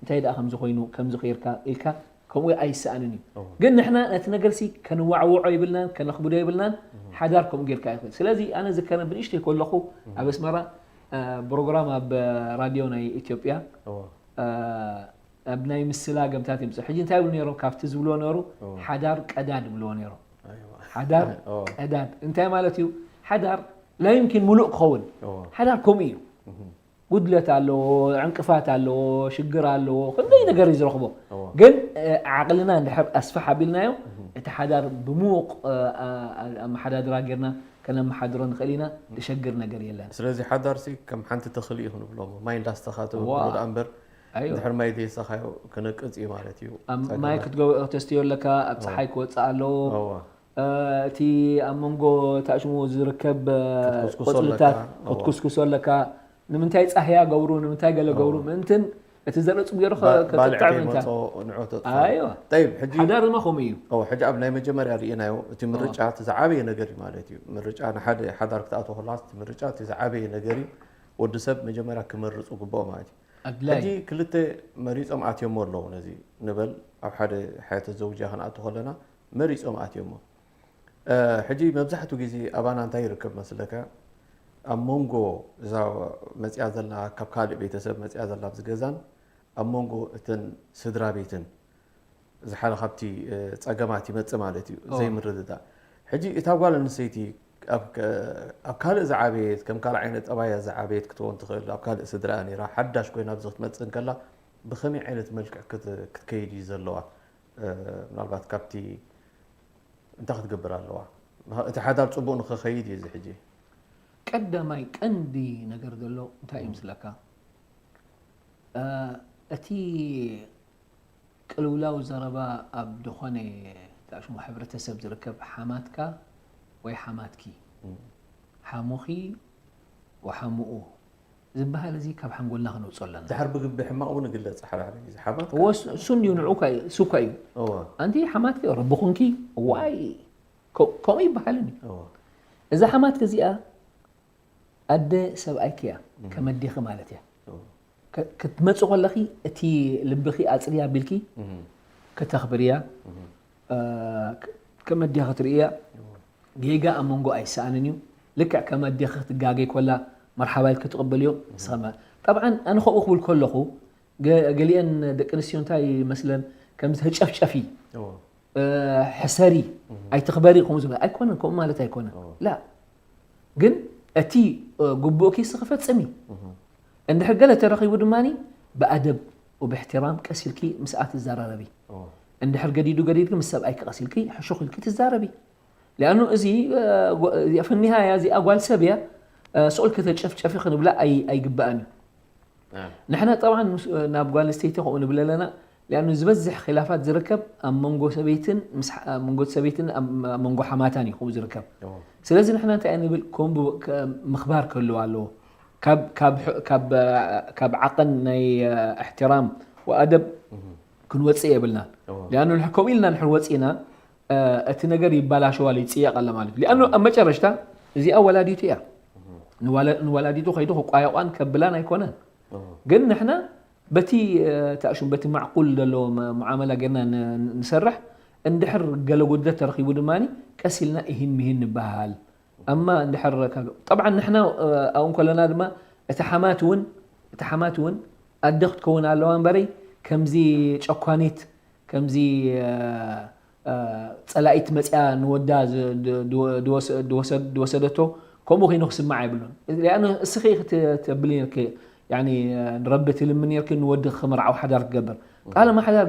እንታይ ደኣ ከምዚ ኮይኑ፣ ከምዚ ኸይርካ?" ኢልካ፣ ከምኡ ኣይሰኣንን እዩ። እወ። ግን ንሕና ነቲ ነገርሲ ከንዋዕውዖ ይብልናን፣ ከነኽብዶ ይብልናን፣ እህ። ሓዳር ከምኡ ጌርካ ኣይኽእል። ስለዚ ኣነ ዝከረ ብንእሽተይ ከለኹ እህ። ኣብ ኣስመራ፣ እ፣ ፕሮግራም ኣብ ራድዮ ናይ ኢትዮጵያ፣ እወ። እ፣ ኣብ ናይ ምስላ ገምታት ይምጽእ። ሕጂ እንታይ ይብሉ ነይሮም? ካብቲ ዝብልዎ ነበሩ፣ እወ። ሓዳር ቀዳድ ይብልዎ ነይሮም። ኣይዋ። ሓዳር እወ። ቀዳድ። እንታይ ማለት እዩ? ሓዳር ላ ይምኪን ሙሉእ ክኸውን። እወ። ሓዳር ከምኡ እዩ። እህ። ጉድለት ኣለዎ፣ ዕንቅፋት ኣለዎ፣ ሽግር ኣለዎ፣ ክንደይ ነገር እዩ ዝረኽቦ። እወ። ግን፣ እ፣ ዓቕልና እንድሕር ኣስፍሕ ኣቢልናዮ፣ እህ። እቲ ሓዳር ብምዉቕ፣ እ፣ ኣ-፣ ኣ-፣ ኣመሓዳድራ ጌርና ከነመሓድሮ ንኽእል ኢና፣ እህ። ዝሸግር ነገር የለን። ስለዚ ሓዳርሲ ከም ሓንቲ ተኽሊ እዩ ክንብሎ፣ ማይ እንዳስተኻተ እዋ። ብሎ ደኣ እምበር፣ ኣይዋ። እንድሕር ማይ ዘይሰኻዮ ክነቅጽ እዩ ማለት እዩ። ኣብ ጸገማት። ማይ ክትገበኦ ከተስትዮ ኣለካ፣ ኣብ እዋ። ጸሓይ ክወጽእ ኣለዎ። እዋ። እ፣ እቲ ኣብ መንጎ እቲ ኣሽሙ ዝርከብ፣ እ፣ ክትኩስኩሶ ቆጽልታት ኣለካ። እዋ። ክትኩስኩሶ ኣለካ። ንምንታይ ጻህያ ገብሩ፣ ንምንታይ ገለ ገብሩ እዋ። ምእንትን እቲ ዘርኢ ጽቡቕ ገይሩ ከ-፣ ባ-፣ ባልዕ ክትጥዕም እንታይ? ከይመጾ ንዑ ተጥፍኦ። ኣይዋ። ጠይብ፣ ሕጂ ሓዳር ድማ ከምኡ እዩ። እዋ፣ ሕጂ ኣብ ናይ መጀመርያ ርኢናዮ፣ እቲ ምርጫ እዋ። እቲ ዝዓበየ ነገር እዩ ማለት እዩ። ምርጫ ንሓደ ሓዳር ክትኣትዎ ከለኻ፣ እቲ ምርጫ እቲ ዝዓበየ ነገር እዩ። ወዲ ሰብ መጀመርያ ክመርጽ ግብኦ ማለት እዩ። ኣድላይ። ሕጂ ክልተ መሪጾም ኣትዮሞ ኣለዉ፣ ነዚ ንበል፣ ኣብ ሓደ ሓያተ ዘውጃ ክንኣቱ ከለና መሪጾም ኣትዮሞ። እ፣ ሕጂ መብዛሕትኡ ግዜ ኣባና እንታይ ይርከብ መስለካ? ኣብ መንጎ እዛ መጽያ ዘላ፣ ካብ ካልእ ቤተሰብ መጽያ ዘላ ኣብዚ ገዛን ኣብ መንጎ እተን ስድራ ቤትን ዝሓለ ካብቲ፣ እ፣ ጸገማት ይመጽእ ማለት እዩ፣ ኦ። ዘይምርድዳእ። ሕጂ እታ ጓል ኣንስተይቲ ኣብ ከ-፣ ኣብ ካልእ ዝዓበየት፣ ከም ካልእ ዓይነት ጠባያ ዝዓበየት ክትከውን ትኽእል፣ ኣብ ካልእ ስድራኣ ነይራ፣ ሓዳሽ ኮይና ኣብዚ ክትመጽእ እንከላ ብኸመይ ዓይነት መልክዕ ክት-፣ ክትከይድ እዩ ዘለዋ? እ፣ ምናልባት ካብቲ እንታይ ክትገብር ኣለዋ? እቲ ሓዳር ጽቡቕ ንኽኸይድ እዩ እዚ ሕጂ። ቀዳማይ ቀንዲ ነገር ዘሎ እንታይ እዩ ምስለካ? እ፣ እቲ ቅልውላው ዘረባ ኣብ ዝኾነ ተኣሽሙ ሕብረተሰብ ዝርከብ ሓማትካ ወይ ሓማትኪ፣ እም። ሓሙኺ ወሓሙኡ ዝበሃል እዚ ካብ ሓንጎልና ከነውፅኦ ኣለና። ድሓር ብግቢ ሕማቕ እውን ይግለጽ ሓዳር እዩ። እዚ ሓማትካ እወ፣ እሱ፣ እሱ እንድዩ፣ ንዑ እኳ እዩ፣ እሱ እኳ እዩ። እወ። ኣንቲ ሓማትኪ ረብኹንኪ፣ እዋይ፣ ከ-፣ ከምኡ ይበሃልን እዩ። እወ። እዛ ሓማትኪ እዚኣ ኣደ ሰብኣይኪ እያ፣ እም። ከም ኣዴኺ ማለት እያ። እወ። ከ-፣ ክትመጽእ ከለኺ እቲ ልብኺ ኣጽርያ ኣቢልኪ እም። ከተኽብርያ፣ እም። እ፣ ከ-፣ ከም ኣዴኺ ክትርእያ፣ እወ። ጌጋ ኣብ መንጎ ኣይሰኣንን እዩ። ልክዕ ከም ኣዴኺ ክትጋገይ ከላ መርሓባ ኢልኪ ትቕበልዮ። እም። ንስኻ ማ-፣ ጠብዓን ኣነ ከምኡ ክብል ከለኹ፣ ገ-፣ ገሊአን ደቂ ኣንስትዮ እንታይ ይመስለን፣ ከምዚ ተጨፍጨፊ። እወ። ሕሰሪ ኣይትኽበሪ ከምኡ ዝበለ ኣይኮነን። ከምኡ ማለት ኣይኮነን። ላ ግን እቲ ግቡእኪ ንስኺ ፈፅሚ። እንድሕር ገለ ተረኺቡ ድማ ብኣደብ ወብእሕትራም ቀስ ኢልኪ ምስኣ ትዘራረቢ። እንድሕር ገዲዱ ገዲድኪ ምስ ሰብኣይኪ ቀስ ኢልኪ ሕሹኽ ኢልኪ ትዛረቢ። ሊኣኑ እዚ ፍኒሃያ እዚኣ ጓል ሰብ እያ። ስቕ ኢልኪ ተጨፍጨፊ ክንብላ ኣይግባእን እዩ። ንሕና ጠብዓን ናብ ጓል ኣንስተይቲ ከምኡ ንብል ኣለና። ሊኣኑ ዝበዝሕ ኺላፋት ዝርከብ ኣብ መንጎ ሰበይትን ኣብ መንጎ ሰበይትን ኣብ መንጎ ሓማታን እዩ ከምኡ ዝርከብ። ስለዚ ንሕና እንታይ ንብል ከም ምኽባር ክህልው ኣለዎ። ካብ ዓቐን ናይ እሕትራም ወኣደብ ክንወፅእ የብልናን። ሊኣኑ ከምኡ ኢልና ንሕር ወፂና እቲ ነገር ይባላሸዋል ይፅየቕ ኣለ ማለት እዩ። ሊኣኑ ኣብ መጨረሽታ እዚኣ ወላዲቱ እያ። ንወላዲቱ ከይዱ ክቋየቋን ከብላን ኣይኮነን። ግን ንሕና በቲ ተእሹም በቲ ማዕቁል ዘሎ መዓመላ ጌርና ንሰርሕ። እንድሕር ገለ ጉድለት ተረኺቡ ድማ ቀስ ኢልና እሂን ምሂን ንበሃል። ኣማ እንድሕር ጠብዓን ንሕና ኣብኡ እንከለና ድማ እቲ ሓማት እውን እቲ ሓማት እውን ኣደ ክትከውን ኣለዋ እምበረይ ከምዚ ጨኳኒት ከምዚ ጸላኢት መጽያ ንወዳ ዝወሰደቶ ከምኡ ኮይኑ ክስማዕ የብሉን። ሊኣኑ እስኺ ክትብል ነርኪ ንረቢ ትልምን ነርኪ ንወዲ ክምርዓው ሓዳር ክገብር ጣለማ ሓዳር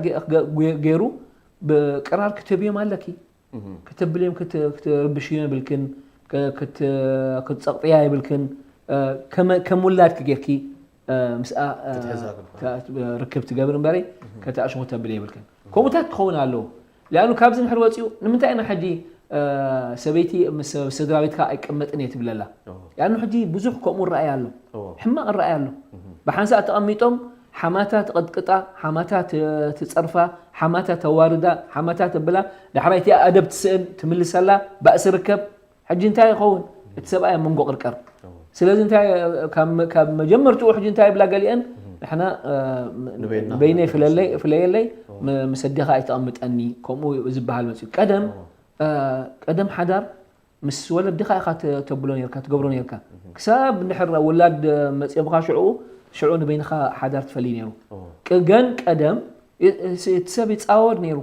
ገይሩ ብቅራር ክትህብዮም ኣለኪ። ከተብልዮም ክትርብሽዮ የብልክን። ክትጸቕጥያ የብልክን። ከም ውላድኪ ጌርኪ ምስኣ ርክብ ትገብር እምበረይ ከተኣሽሙ ተብል የብልክን። ከምኡታት ክኸውን ኣለዎ። ሊኣኑ ካብዚ ንድሕር ወፂኡ ንምንታይ ኢና ሕጂ ሰበይቲ ምስ ስድራ ቤትካ ኣይቀመጥን እየ ትብለላ። ሊኣኑ ሕጂ ብዙሕ ከምኡ ረኣይ ኣሎ። ሕማቕ ረኣይ ኣሎ። ብሓንሳእ ተቐሚጦም ሓማታ ትቐጥቅጣ፣ ሓማታ ትፀርፋ፣ ሓማታ ተዋርዳ፣ ሓማታ ተብላ፣ ዳሕራይ እቲኣ ኣደብ ትስእን ትምልሰላ፣ ባእሲ ርከብ። ሕጂ እንታይ ይኸውን? እቲ ሰብኣይ ኣብ መንጎ ቅርቀር። ስለዚ እንታይ ካብ መጀመርትኡ ሕጂ እንታይ ይብላ ገሊአን ንሕና በይነይ ፍለየለይ ምስ ኣዴኻ ኣይተቐምጠኒ ከምኡ ዝበሃል መፅኡ። ቀደም ቀደም ሓዳር ምስ ወለድኻ ኢኻ ተብሎ ነርካ ትገብሮ ነርካ። ክሳብ እንድሕር ውላድ መፅኦምኻ ሽዑ ሽዑ ንበይንኻ ሓዳር ትፈሊ ነይሩ። ግን ቀደም እቲ ሰብ ይፃወር ነይሩ።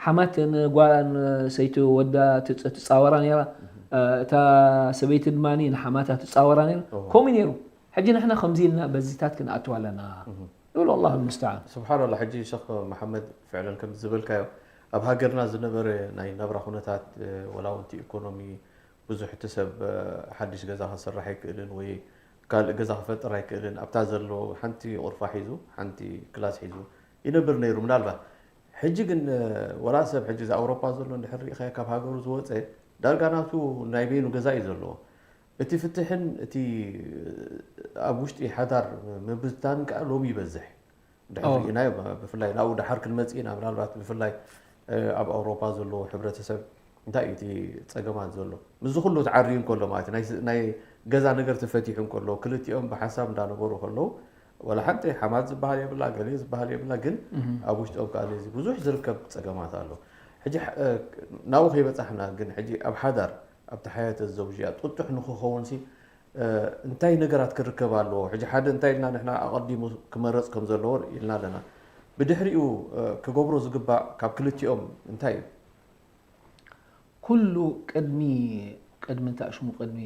ሓማት ንጓል ሰይቲ ወዳ ትፃወራ ነይራ። እታ ሰበይቲ ድማ ንሓማታ ትፃወራ ነይራ። ከምኡ ነይሩ። ሕጂ ንሕና ከምዚ ኢልና በዚታት ክንኣትው ኣለና ይብሉ። ኣላሁ ልሙስተዓን። ስብሓንላ። ሕጂ ሸኽ መሓመድ ፍዕለን ከም ዝበልካዮ ኣብ ሃገርና ዝነበረ ናይ ናብራ ኩነታት ወላ እውን እቲ ኢኮኖሚ ብዙሕ እቲ ሰብ ሓድሽ ገዛ ክሰርሕ ኣይክእልን ወይ ካልእ ገዛ ክፈጥር ኣይክእልን። ኣብታ ዘሎ ሓንቲ ቁርፋ ሒዙ ሓንቲ ክላስ ሒዙ ይነብር ነይሩ። ምናልባት ሕጂ ግን ወላ ሰብ ሕጂ እዚ ኣውሮፓ ዘሎ እንድሕር ርኢኻዮ ካብ ሃገሩ ዝወፀ ዳርጋ ናቱ ናይ በይኑ ገዛ እዩ ዘለዎ። እቲ ፍትሕን እቲ ኣብ ውሽጢ ሓዳር ምብትታን ከዓ ሎም ይበዝሕ። ድሕር ርኢናዮ ብፍላይ ናብኡ ድሓር ክንመፅእ ኢና። ምናልባት ብፍላይ ኣብ ኣውሮፓ ዘሎ ሕብረተሰብ እንታይ እዩ እቲ ፀገማት ዘሎ ምስዚ ኩሉ ተዓርዩ እንከሎ ማለት ናይ ገዛ ነገር ተፈቲሑ እንከሎ ክልቲኦም ብሓሳብ እንዳነበሩ ከለዉ ዋላ ሓንቲ ሓማት ዝበሃል የብላ ገሌ ዝበሃል የብላ። ግን ኣብ ውሽጦም ከዓ እዚ ብዙሕ ዝርከብ ፀገማት ኣሎ። ሕጂ ናብኡ ከይበፃሕና ግን ሕጂ ኣብ ሓዳር ኣብቲ ሓያተ ዘውጅያ ጥጡሕ ንክኸውን ሲ እንታይ ነገራት ክርከብ ኣለዎ? ሕጂ ሓደ እንታይ ኢልና ንሕና ኣቐዲሙ ክመረፅ ከም ዘለዎ ኢልና ኣለና። ብድሕሪኡ ክገብሮ ዝግባእ ካብ ክልቲኦም እንታይ እዩ? ኩሉ ቅድሚ ቅድሚ እንታይ ሽሙ ቅድሚ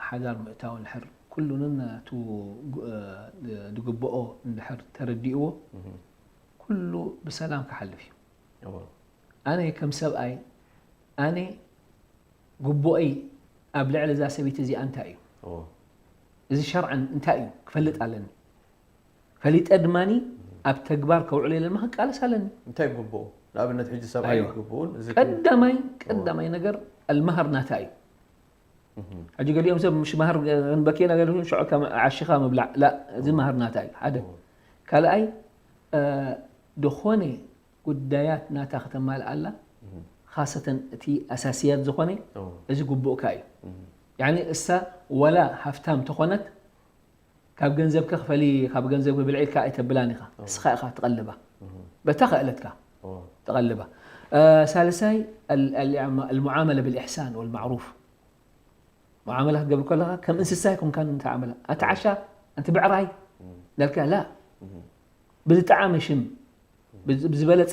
ሓዳር ምእታው እንድሕር ኩሉ ነናቱ ዝግብኦ እንድሕር ተረዲእዎ ኩሉ ብሰላም ክሓልፍ እዩ። ኣነ ከም ሰብኣይ ኣነ ግቡኣይ ኣብ ልዕሊ እዛ ሰበይቲ እዚኣ እንታይ እዩ? እዚ ሸርዓን እንታይ እዩ ክፈልጥ ኣለኒ። ፈሊጠ ድማ ኣብ ተግባር ከውዕሎ ኢለ ድማ ክቃለስ ኣለኒ። እንታይ ግቡኡ? ንኣብነት ሕጂ ሰብኣይ ግቡኡን እዚ ቀዳማይ ቀዳማይ ነገር ኣልመሃር ናታ እዩ። ሕጂ ገሊኦም ሰብ ምሽ መሃር ክንበኪ ነገር ሽዑ ዓሽኻ ምብላዕ ላ እዚ መሃር ናታ እዩ ሓደ። ካልኣይ ዝኾነ ጉዳያት ናታ ከተማልኣላ ካሰተን እቲ ኣሳስያት ዝኾነ እዚ ግቡእካ እዩ። ያኒ እሳ ወላ ሃፍታም ተኾነት ካብ ገንዘብካ ክፈሊ ካብ ገንዘብ ብልዒልካ ኣይተብላን ኢኻ። እስኻ ኢኻ ትቐልባ በታ ክእለትካ ትቐልባ። ሳልሳይ ኣልሙዓመለ ብልኢሕሳን ወልማዕሩፍ ሙዓመላ ክትገብር ከለኻ ከም እንስሳ ይኮንካ ንተዓመላ ኣቲ ዓሻ ኣንቲ ብዕራይ እንዳልካ ላ ብዝጠዓመ ሽም ብዝ- ብዝበለጸ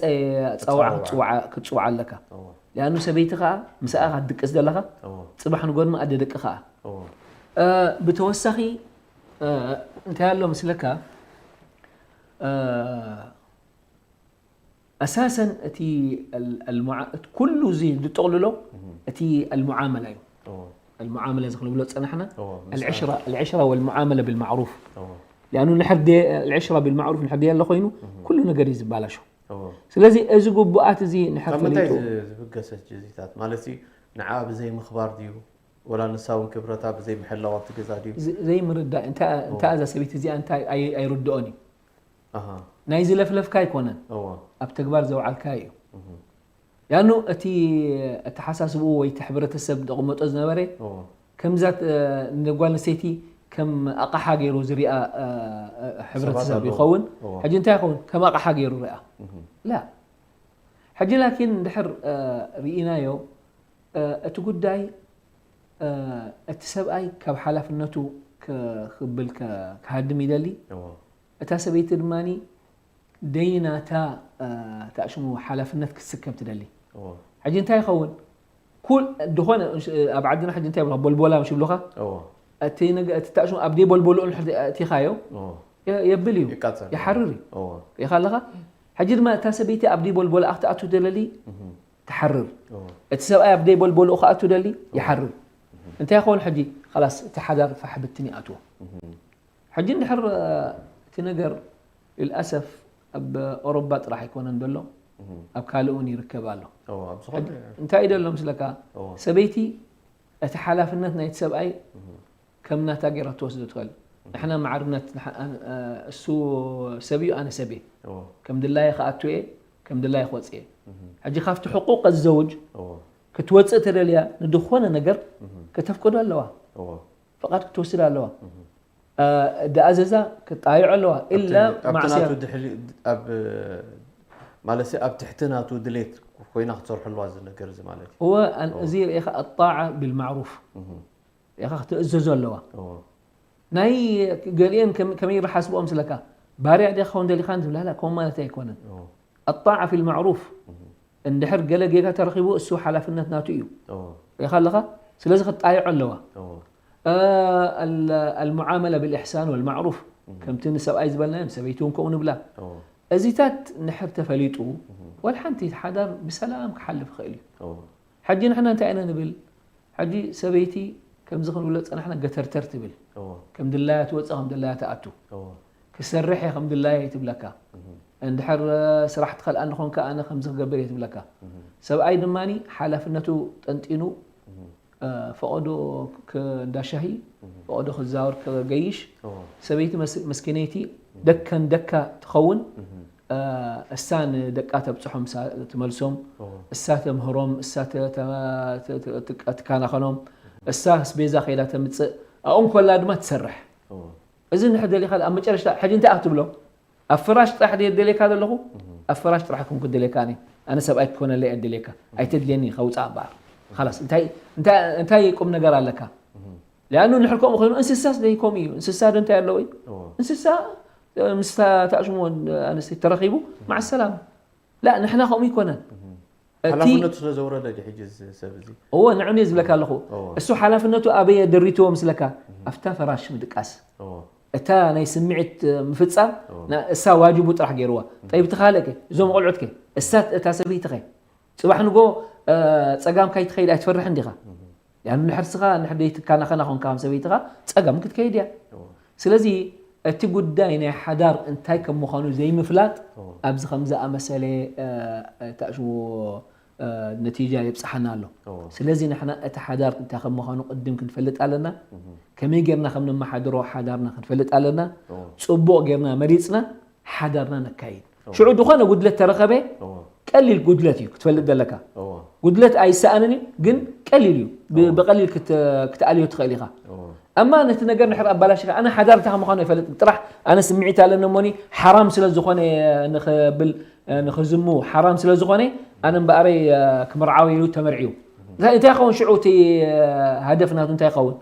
ኣጸዋውዓ ክትጽውዓ ክትጽውዓ ኣለካ። እዎ ሊኣኑ ሰበይቲ ከኣ ምሳኣ ክትድቅስ ዘለኻ እዎ ጽባሕ ንጎድማ ኣደ ደቂ ከኣ እዎ እ፣ ብተወሳኺ እ፣ እንታይ ኣሎ ምስለካ እ፣ ኣሳሰን እቲ ኣል- ኣልሙዓ- እቲ ኩሉ እዚ ዝጠቕልሎ እቲ ኣልሙዓመላ እዩ። እዎ ኣልሙዓመላ እዚ ክንብሎ ዝጸናሕና እዎ العشرة العشرة والمعاملة بالمعروف እዎ ሊኣኑ ንሕር ደ- العشرة بالمعروف ንሕር ደየለ ኮይኑ ኩሉ ነገር እዩ ዝበላሾ። እዎ ስለዚ እዚ ግቡኣት እዚ ንሕር ካብ ምንታይ ፈሊጡ ዝ- ዝብገሰት ጅዚታት ማለት ንዓ ብዘይ ምኽባር ድዩ ወላ ንሳ እውን ክብረታ ብዘይ ምሕላው ኣብቲ ገዛ ድዩ ዝ- ዘይምርዳእ እንታይ እንታይ እዛ ሰበይቲ እዚኣ እንታይ ኣይ- ኣይርድኦን እዩ። ኣሃ ናይ ዝለፍለፍካ ኣይኮነን፣ እዎ ኣብ ተግባር ዘውዓልካ እዩ። ያኑ እቲ ኣተሓሳስብኡ ወይ እቲ ሕብረተሰብ ዘቐመጦ ዝነበረ እዎ ከምዛ እ፣ ንጓል ኣንስተይቲ ከም ኣቕሓ ገይሩ ዝሪኣ እ፣ እ፣ ሕብረተሰብ ኣለዉ። ይኸውን። እዎ። ሕጂ እንታይ ይኸውን? ከም ኣቕሓ ገይሩ ሪኣ። ላ ሕጂ ላኪን እንድሕር እ፣ ርኢናዮ እ፣ እቲ ጉዳይ እ፣ እቲ ሰብኣይ ካብ ሓላፍነቱ ክብል ከ- ክሃድም ይደሊ። እዎ እታ ሰበይቲ ድማ ደይናታ እ፣ ተኣሽሙ ሓላፍነት ክትስከም ትደሊ። እዎ ሕጂ እንታይ ይኸውን? ኩል ዝኾነ እሽ- ኣብ ዓድና ሕጂ እንታይ ይብሉኻ? ቦልቦላ ምሽ ይብሉኻ? እዎ እቲ ነገ- እቲ ተኣሽሙ ኣብ ደይ ቦልቦልኡ እንድሕር ኣእቲኻዮ እዎ የ- የብል እዩ፣ ይቃጸል ይሓርር እዩ። እዎ ሪኢኻ ኣለኻ? ሕጂ ድማ እታ ሰበይቲ ኣብ ደይ ቦልቦላ ክትኣቱ ደለሊ ትሓርር። እዎ እቲ ሰብኣይ ኣብ ደይ ቦልቦልኡ ክኣቱ ደሊ ይሓርር። እንታይ ይኸውን ሕጂ? ኸላስ እቲ ሓዳር ፋሕ ብትን ይኣትዎ። ሕጂ እንድሕር እ፣ እቲ ነገር ልልኣሰፍ ኣብ ኦሮባ ጥራሕ ኣይኮነን ዘሎ፣ ኣብ ካልእ እውን ይርከብ ኣሎ። እዎ ኣብ ዝኾነ እንታይ እዩ ደሎ ምስለካ? እዎ ሰበይቲ እቲ ሓላፍነት ናይቲ ሰብኣይ ከም ናታ ገይራ ትወስዶ ትኽእል። ንሕና ማዕርነት ንሓ- ኣን- እ፣ እሱ ሰብ እዩ፣ ኣነ ሰብ እየ። እዎ ከም ድላየ ክኣቱ እየ፣ ከም ድላየ ክወፅእ እየ። ሕጂ ካብቲ ሕቁቅ ዘውጅ እዎ ክትወፅእ ተደልያ ንድኾነ ነገር ከተፍቅዶ ኣለዋ፣ እዎ ፍቓድ ክትወስድ ኣለዋ። እ፣ ደኣዘዛ ክጣይዖ ኣለዋ። ኢላ ኣብቲ ማዕስያ ናቱ ድሕሊ ኣብ ማለት ኣብ ትሕቲ ናቱ ድሌት ኮይና ክትሰርሑ ኣለዋ እዚ ነገር እዚ ማለት እዩ እወ ኣን- እዚ ርኢኻ ኣጣዓ ብልማዕሩፍ ኢኻ ክትእዘዞ ኣለዋ። እዎ ናይ ገሊአን ከም- ከመይ ይረሓስብኦም ስለካ ባርያ ዲኻ ክኸውን ደሊኻን ዝብላላ ከምኡ ማለት ኣይኮነን። እዎ ኣጣዓ ፊ ልማዕሩፍ እንድሕር ገለ ጌጋ ተረኺቡ እሱ ሓላፍነት ናቱ እዩ። እዎ ርኢኻ ኣለኻ? ስለዚ ክጣይዖ ኣለዋ። እዎ እ፣ ኣል- ኣልሙዓመላ ብልእሕሳን ወልማዕሩፍ ከምቲ ንሰብኣይ ዝበልናዮ ንሰበይቲ እውን ከምኡ ንብላ። እዎ እዚታት ንሕር ተፈሊጡ ወላ ሓንቲ ሓዳር ብሰላም ክሓልፍ ይኽእል እዩ። እዎ ሕጂ ንሕና እንታይ ኢና ንብል? ሕጂ ሰበይቲ ከምዚ ክንብሎ ዝጸናሕና ገተርተር ትብል። እዎ ከም ድላያ ትወጽእ ከም ድላያ ትኣቱ። እዎ ክሰርሕ እየ ከም ድላየ ትብለካ። እንድሕር ስራሕ ትኸልኣኒ ኾንካ ኣነ ከምዚ ክገብር እየ ትብለካ። ሰብኣይ ድማ ሓላፍነቱ ጠንጢኑ እ፣ ፈቐዶ ክ- እንዳ ሻሂ ፈቐዶ ክዛወር ክገይሽ እዎ ሰበይቲ መስ- መስኪነይቲ ደከን ደካ ትኸውን። እ፣ እሳ ንደቃ ተብፅሖም እሳ ትመልሶም እዎ እሳ ተምህሮም እሳ ተ- ተ- ተ- ተ- ትካ- ትካናኸኖም እሳ ኣስቤዛ ከይዳ ተምፅእ ኣብኦም ኮላ ድማ ትሰርሕ። እዎ እዚ ንሕ ደሊኻ ኣብ መጨረሽታ ሕጂ እንታይ ኣትብሎ ኣብ ፍራሽ ጥራሕ ድየ ደልየካ ዘለኹ ኣብ ፍራሽ ጥራሕ ክም ክደልየካ ኣነ ኣነ ሰብኣይ ክኮነለይ እየ ደልየካ ኣይተድልየኒ ከውፃእ እምበኣር ላስ እንታይ እንታይ እንታይ ቁም ነገር ኣለካ ሊኣኑ ንድሕር ከምኡ ኮይኑ እንስሳስ ደይ ከምኡ እዩ እንስሳ ዶ እንታይ ኣለዎ እዩ እዎ እንስሳ ምስ ተኣሽሞ ኣንስተይቲ ተረኺቡ ማዓ ሰላም ላ ንሕና ከምኡ ይኮነን እቲ ሓላፍነቱ ስለ ዘውረደ ድዩ ሕጂ እዚ ሰብ እዚ እዎ ንዕም እየ ዝብለካ ኣለኹ እዎ እሱ ሓላፍነቱ ኣበየ ደሪትዎ ምስለካ ኣብታ ፈራሽ ምድቃስ እዎ እታ ናይ ስምዒት ምፍፃም እዎ። ና- እሳ ዋጅቡ ጥራሕ ገይርዋ ጠይብ ትኻለከ እዞም ቆልዑትከ እሳ እታ ሰበይትኸ ፅባሕ ንጎ እ፣ ፀጋም ካይትኸይድ ኣይትፈርሕን ዲኻ ያን ንሕርስኻ ንሕደይ ትካናኸና ኾንካ ከም ሰበይትኻ ፀጋም ክትከይድ እያ እዎ ስለዚ እቲ ጉዳይ ናይ ሓዳር እንታይ ከም ምዃኑ ዘይምፍላጥ እዎ ኣብዚ ከም ዝኣመሰለ እ፣ እ፣ ተእሽዎ እ፣ ነቲጃ የብፅሓና ኣሎ እዎ ስለዚ ንሕና እቲ ሓዳር እንታይ ከም ምዃኑ ቅድም ክንፈልጥ ኣለና ከመይ ጌርና ከም ነመሓድሮ ሓዳርና ክንፈልጥ ኣለና እዎ ፅቡቕ ጌርና መሪፅና ሓዳርና ነካይድ ሽዑ ዝኾነ ጉድለት ተረኸበ እዎ ቀሊል ጉድለት እዩ ክትፈልጥ ዘለካ እዎ ጉድለት ኣይሰኣንን እዩ ግን ቀሊል እዩ ብ- ብቐሊል ክት- ክትኣልዮ ትኽእል ኢኻ እዎ እማ ነቲ ነገር ንሕር ኣባላሽ ኢኻ ኣነ ሓዳር እንታይ ምዃኑ ኣይፈልጥን ጥራሕ ኣነ ስምዒት ኣለኒ እሞኒ ሓራም ስለ ዝኾነ ንኽብል ንኽዝሙ ሓራም ስለ ዝኾነ ኣነ እምበኣረይ ክምርዓው ኢሉ ተመርዕዩ እንታይ እንታይ ይኸውን ሽዑ እቲ ሃደፍ ናቱ እንታይ ይኸውን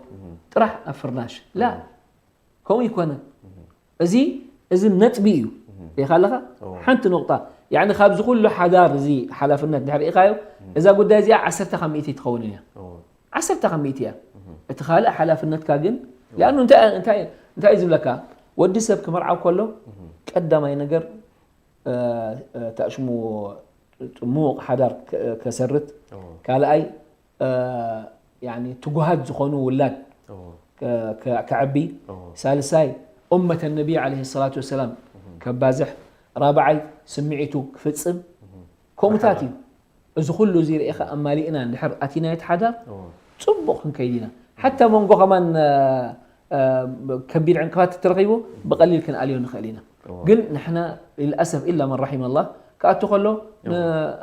ጥራሕ ኣብ ፍርናሽ ላ ከምኡ ይኮነ እዚ እዚ ነጥቢ እዩ ሪኢኻ ኣለኻ ሓንቲ ነቑጣ ያኒ ካብዚ ኩሉ ሓዳር እዚ ሓላፍነት ድሕር ኢኻዮ፣ እዛ ጉዳይ እዚኣ ዓሰርተ ካብ ሚእቲ ትኸውን እያ። ዓሰርተ ካብ ሚእቲ እያ። እቲ ካልእ ሓላፍነትካ ግን፣ ሊኣኑ እንታይ እንታይ እንታይ እዩ ዝብለካ? ወዲ ሰብ ክምርዓው ከሎ ቀዳማይ ነገር፣ እ፣ እ፣ ታሽሙ ጥሙቕ ሓዳር ከ-፣ ከሰርት፣ ካልኣይ፣ እ፣ ያኒ ትጉሃት ዝኾኑ ውላድ ከ-፣ ከ-፣ ከዕቢ፣ ሳልሳይ ኡመተ ነቢ ዓለይሂ ሰላቱ ወሰላም ከባዝሕ፣ ራብዓይ ስምዒቱ ክፍጽም፣ ከምኡታት እዩ። እዚ ኩሉ እዚ ርኢኻ ኣማሊእና እንድሕር ኣቲና እቲ ሓዳር፣ ጽቡቕ ክንከይድ ኢና። ሓታ መንጎ ከማን፣ እ፣ እ፣ ከቢድ ዕንቅፋት ተረኺቡ ብቐሊል ክንኣልዮ ንኽእል ኢና። ግን ንሕና ልልኣሰፍ ኢላ መን ረሒመ ኣላህ ክኣቱ ከሎ ን-፣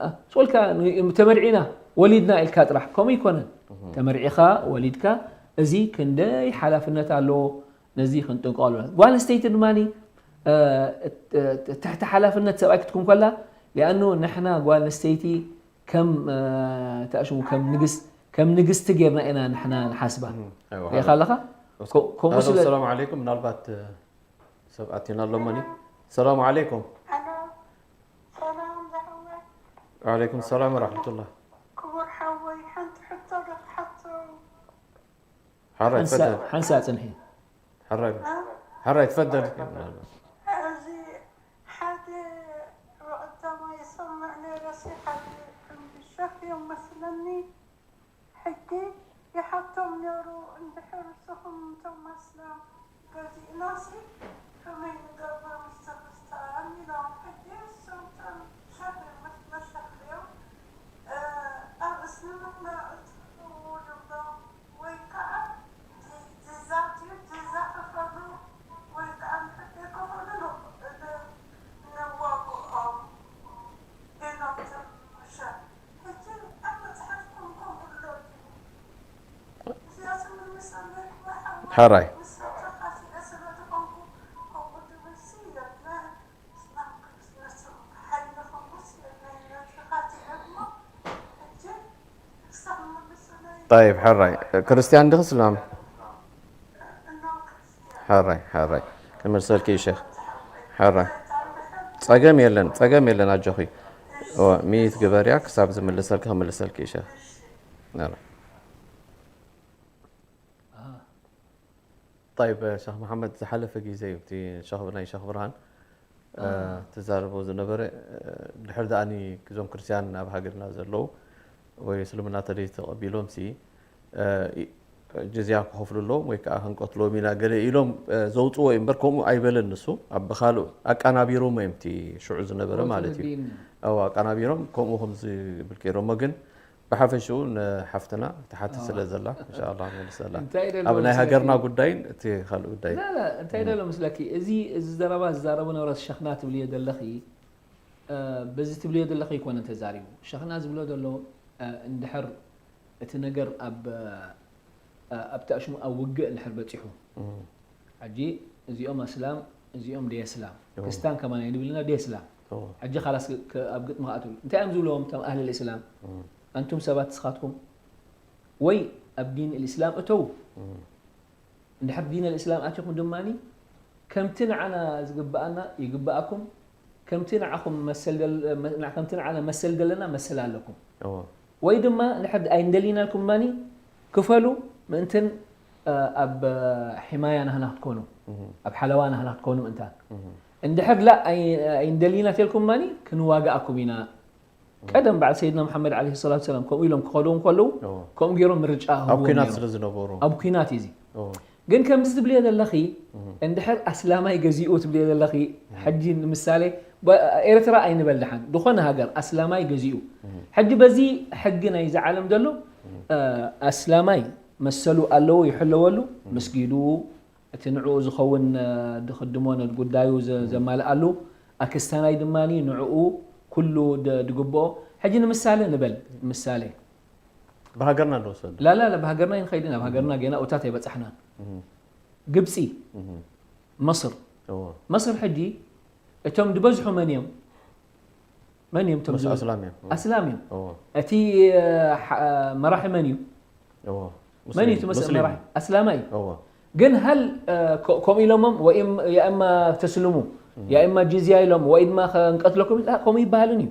እ፣ ስቑልካ ን-፣ ተመርዒና ወሊድና ኢልካ ጥራሕ ከምኡ ይኮነን። ተመርዒኻ ወሊድካ እዚ ክንደይ ሓላፍነት ኣለዎ። ነዚ ክንጥንቀቕ ኣለና። ጓል ኣንስተይቲ ድማ፣ እ፣ እ፣ ትሕቲ ሓላፍነት ሰብኣይ ክትኩን ከላ፣ ሊኣኑ ንሕና ጓል ኣንስተይቲ ከም፣ እ፣ ተኣሽሙ ከም ንግስ-፣ ከም ንግስቲ ጌርና ኢና ንሕና ንሓስባ። እም፣ ኣይዋ፣ ሪኢኻ ኣለኻ? እስኪ፣ ኮ-፣ ከምኡ ኣሎ፣ ስለ ሰላም ዓለይኩም። ምናልባት፣ እ፣ ሰብ ኣቲና ኣሎ። መን እዩ? ሰላም ዓለይኩም። ኣሎ፣ ሰላም ዝሓወይ። ወዓለይኩም ሰላም ወራሕመቱላህ። ክቡር ሓወይ፣ ሓንቲ ሕቶ ዶ ክሓቶ? ሓራይ፣ ሓንሳ-፣ ተፈደል። ሓንሳ ጽንሒ። ሓራይ፣ ሓራይ፣ ተፈደል። እዚ ሓደ ብቐዳማይ ይሰምዕ ነይረ፣ ሲ ሓደ ክንዲ ሸኽ እዮም መስለኒ። ሕጂ ይሓቶም ነይሩ፣ እንድሕር ንስኹም እቶም ኣስላም ገዚእናሲ ከመይ ንገብር ምስቲ ክርስትያን ኢሎም። ሕጂ እሶም እቶም ሸኽ እዮም መስ-፣ መሸኽ እዮም፣ እ፣ ኣብ እስልምና እትህልዉ ድብሎ ወይ ከዓ ጂ-፣ ጂዛ ድዩ? ጂዛ ክፈሉ ወይ ከዓ ንሕደገ ኾኑ ን-፣ ን-፣ ንዋግኦም ኢሎም ትምሸ። ሕጂ ኣብ መፅሓፍኩም ከምኡ ኣሎ ድዩ? እዚኣ ትምልሰለይ ወይ ሓወይ? ሕራይ። ንሳተኻ ስለ ዝኾንኩ ከምኡ ድብልሲ የለን። ጠይብ፣ ሕራይ። ክርስትያን ዲኺ እስላም? ሕራይ፣ ሕራይ። ክምልሰልኪ እዩ ሼኽ። ሕራይ። ጸገም የለን፣ ጸገም የለን፣ ኣጆኺ። እወ፣ ሚዩት ግበርያ ክሳብ ዝምልሰልኪ ክምልሰልኪ እዩ ሼኽ። ሕራይ። ጠይብ፣ ሸኽ መሓመድ፣ ዝሓለፈ ግዜ እዩ እቲ ሸኽ፣ ናይ ሸኽ ብርሃን፣ እ፣ ኣዎ። ትዛረቦ ዝነበረ፣ እ፣ ድሕሪ ደኣኒ እዞም ክርስትያን ኣብ ሃገርና ዘለዉ ወይ እስልምና ተለይ ተቐቢሎም ሲ፣ እ፣ ኢ-፣ ጅዝያ ክኸፍሉ ኣለዎም ወይ ከዓ ክንቀትሎም ኢና ገለ ኢሎም፣ እ፣ ዘውፅዎ እዩ እምበር ከምኡ ኣይበለን ንሱ። ኣብ ብኻልእ ኣቀናቢሮም እዮም እቲ ሽዑ ዝነበረ ማለት እዩ። ኣዎ፣ ኣቀናቢሮም ከምኡ ከም ዝብል ገይሮሞ ግን ብሓፈሽኡ ንሓፍትና ትሓትት ስለ ዘላ፣ እንሻኣላህ መልሰላ። እንታይ ደሎ ኣብ ናይ መስለኪ? ሃገርና ጉዳይን እቲ ካልእ ጉዳይ። ላ፣ ላ፣ እንታይ እም። ደሎ መስለኪ? እዚ፣ እዚ ዘረባ ዝዛረቡ ነበረት ሸኽና ትብልዮ ዘለኺ፣ እ፣ በዚ ትብልዮ ዘለኺ ኣይኮነን ተዛሪቡ። ሸኽና ዝብሎ ዘሎ፣ እ፣ እንድሕር እቲ ነገር ኣብ፣ እ፣ ኣብ ተኣሽሙ ኣብ ውግእ እንድሕር በጺሑ። እም። ሕጂ እዚኦም ኣስላም፣ እዚኦም ደየስላም። እዎ። ክርስታን ከማን ኣይንብልና ደየስላም። እዎ። ሕጂ ካላስ ክ-፣ ክ-፣ ኣብ ግጥሚ ክኣትዉ። እንታይ እዮም ዝብልዎም እቶም ኣህል ልእስላም? እም። ኣንቱም ሰባት ንስኻትኩም ወይ ኣብ ዲን ልእስላም እተዉ። እም። እንድሕር ዲን ልእስላም ኣቲኹም ድማኒ ከምቲ ንዓና ዝግብኣና ይግብኣኩም፣ ከምቲ ንዓኹም መሰል ደል-፣ መ-፣ ከምቲ ንዓና መሰል ደለና መሰል ኣለኩም። እዎ። ወይ ድማ ንሕድ ኣይንደሊናልኩም ማኒ ክፈሉ ምእንትን፣ እ፣ ኣብ ሒማያ ናህና ክትኮኑ፣ እህ። ኣብ ሓለዋ ናህና ክትኮኑ ምእንታን። እህ። እንድሕር ላ ኣይ-፣ ኣይንደሊና ተልኩም ማኒ ክንዋግኣኩም ኢና። እህ። ቀደም በዓል ሰይድና መሓመድ ዓለይሂ ሰላቱ ሰላም ከምኡ ኢሎም ክኸዱ እንከለዉ፣ እዎ። ከምኡ ገይሮም ምርጫ ኣብ ህብዎም ኲናት ነይሮም። ስለ ዝነበሩ። ኣብ ኲናት እዩ እዚ። እዎ። ግን ከምዚ ትብልዮ ዘለኺ፣ እህ። እንድሕር ኣስላማይ ገዚኡ ትብልዮ ዘለኺ፣ እህ። ሕጂ ንምሳሌ፣ ባ-፣ ኤርትራ ኣይንበል ደሓን፣ ዝኾነ ሃገር ኣስላማይ ገዚኡ። እህ። ሕጂ በዚ ሕጊ ናይዚ ዓለም ዘሎ፣ እህ። እ፣ ኣስላማይ መሰሉ ኣለዎ፣ ይሕለወሉ፣ እህ። መስጊዱ፣ እቲ ንዕኡ ዝኸውን፣ እ፣ ድኽድሞ ነድ ጉዳዩ ዘ-፣ እህ። ዘማልኣሉ፣ ኣክስታናይ ድማኒ ንዕኡ ኩሉ ደ-፣ ድግብኦ። ሕጂ ንምሳሌ ንበል፣ ምሳሌ። ብሃገርና ንወሰዶ። ላላላ፣ ብሃገርና ኣይንኸይድን፣ ኣብ ሃገርና እህ። ገና እታት ኣይበጻሕናን። እህ። ግብጺ፣ እህ። መስር። እዎ። መስር ሕጂ እቶም ዝበዝሑ መን እዮም? መን እዮም እቶም ምስ ዝበዝሑ? ኣስላም እዮም። ኣስላም እዮም። እዎ። እቲ፣ እ፣ ሓ-፣ መራሒ መን እዩ? እዎ። መን እዩ እቲ ሙስሊም። መስ-፣ ሙስሊም። መራሒ? ኣስላማይ እዩ። እዎ። ግን ሃል፣ እ፣ ኮ-፣ ከምኡ ኢሎሞም ወይም የእማ ተስልሙ ያ እማ ጅዝያ ኢሎም ወይ ድማ ከንቀትለኩም ኢላ ከምኡ ይበሃልን እዩ።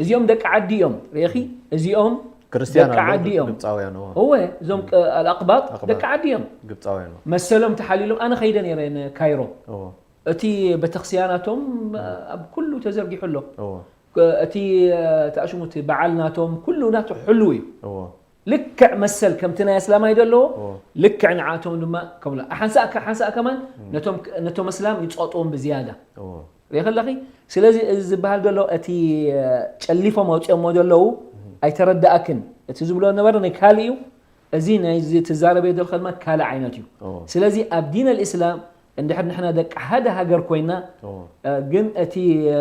እዚኦም ደቂ ዓዲ እዮም። ርኢኺ፣ እዚኦም ክርስቲያን ደቂ ኣለዉ፣ ዓዲ እዮም። ግብፃውያን፣ እዎ። እወ፣ እዞም ቀ- ኣልኣቕባጥ ኣቕባጥ። ደቂ ዓዲ እዮም። ግብፃውያን፣ እዎ። መሰሎም ተሓሊሎም ኣነ ከይደ ነይረ ንካይሮ። እዎ። እቲ ቤተክርስቲያናቶም ኣብ ኩሉ ተዘርጊሑ ኣሎ። እዎ። እቲ ተኣሽሙ እቲ በዓል ናቶም ኩሉ ናቱ ሕልው እዩ። እዎ። ልክዕ መሰል ከምቲ ናይ ኣስላማይ ዘለዎ እዎ። ልክዕ ንዓቶም ድማ ከምሎ ሓንሳእ ሓንሳእ ከማን ነቶም ነቶም ኣስላም ይጸጥዎም ብዝያዳ እዎ። ሪኢ ከለኺ። ስለዚ እዚ ዝበሃል ዘሎ እቲ ጨሊፎም ኣውፅኦሞ ዘለዉ ኣይተረዳእክን። እቲ ዝብሎ ነበረ ናይ ካልእ እዩ። እዚ ናይዚ ትዛረበ ዘለካ ድማ ካልእ ዓይነት እዩ። እዎ። ስለዚ ኣብ ዲን ኣልእስላም እንድሕር ንሕና ደቂ ሓደ ሃገር ኮይና እዎ። እ፣ ግን እቲ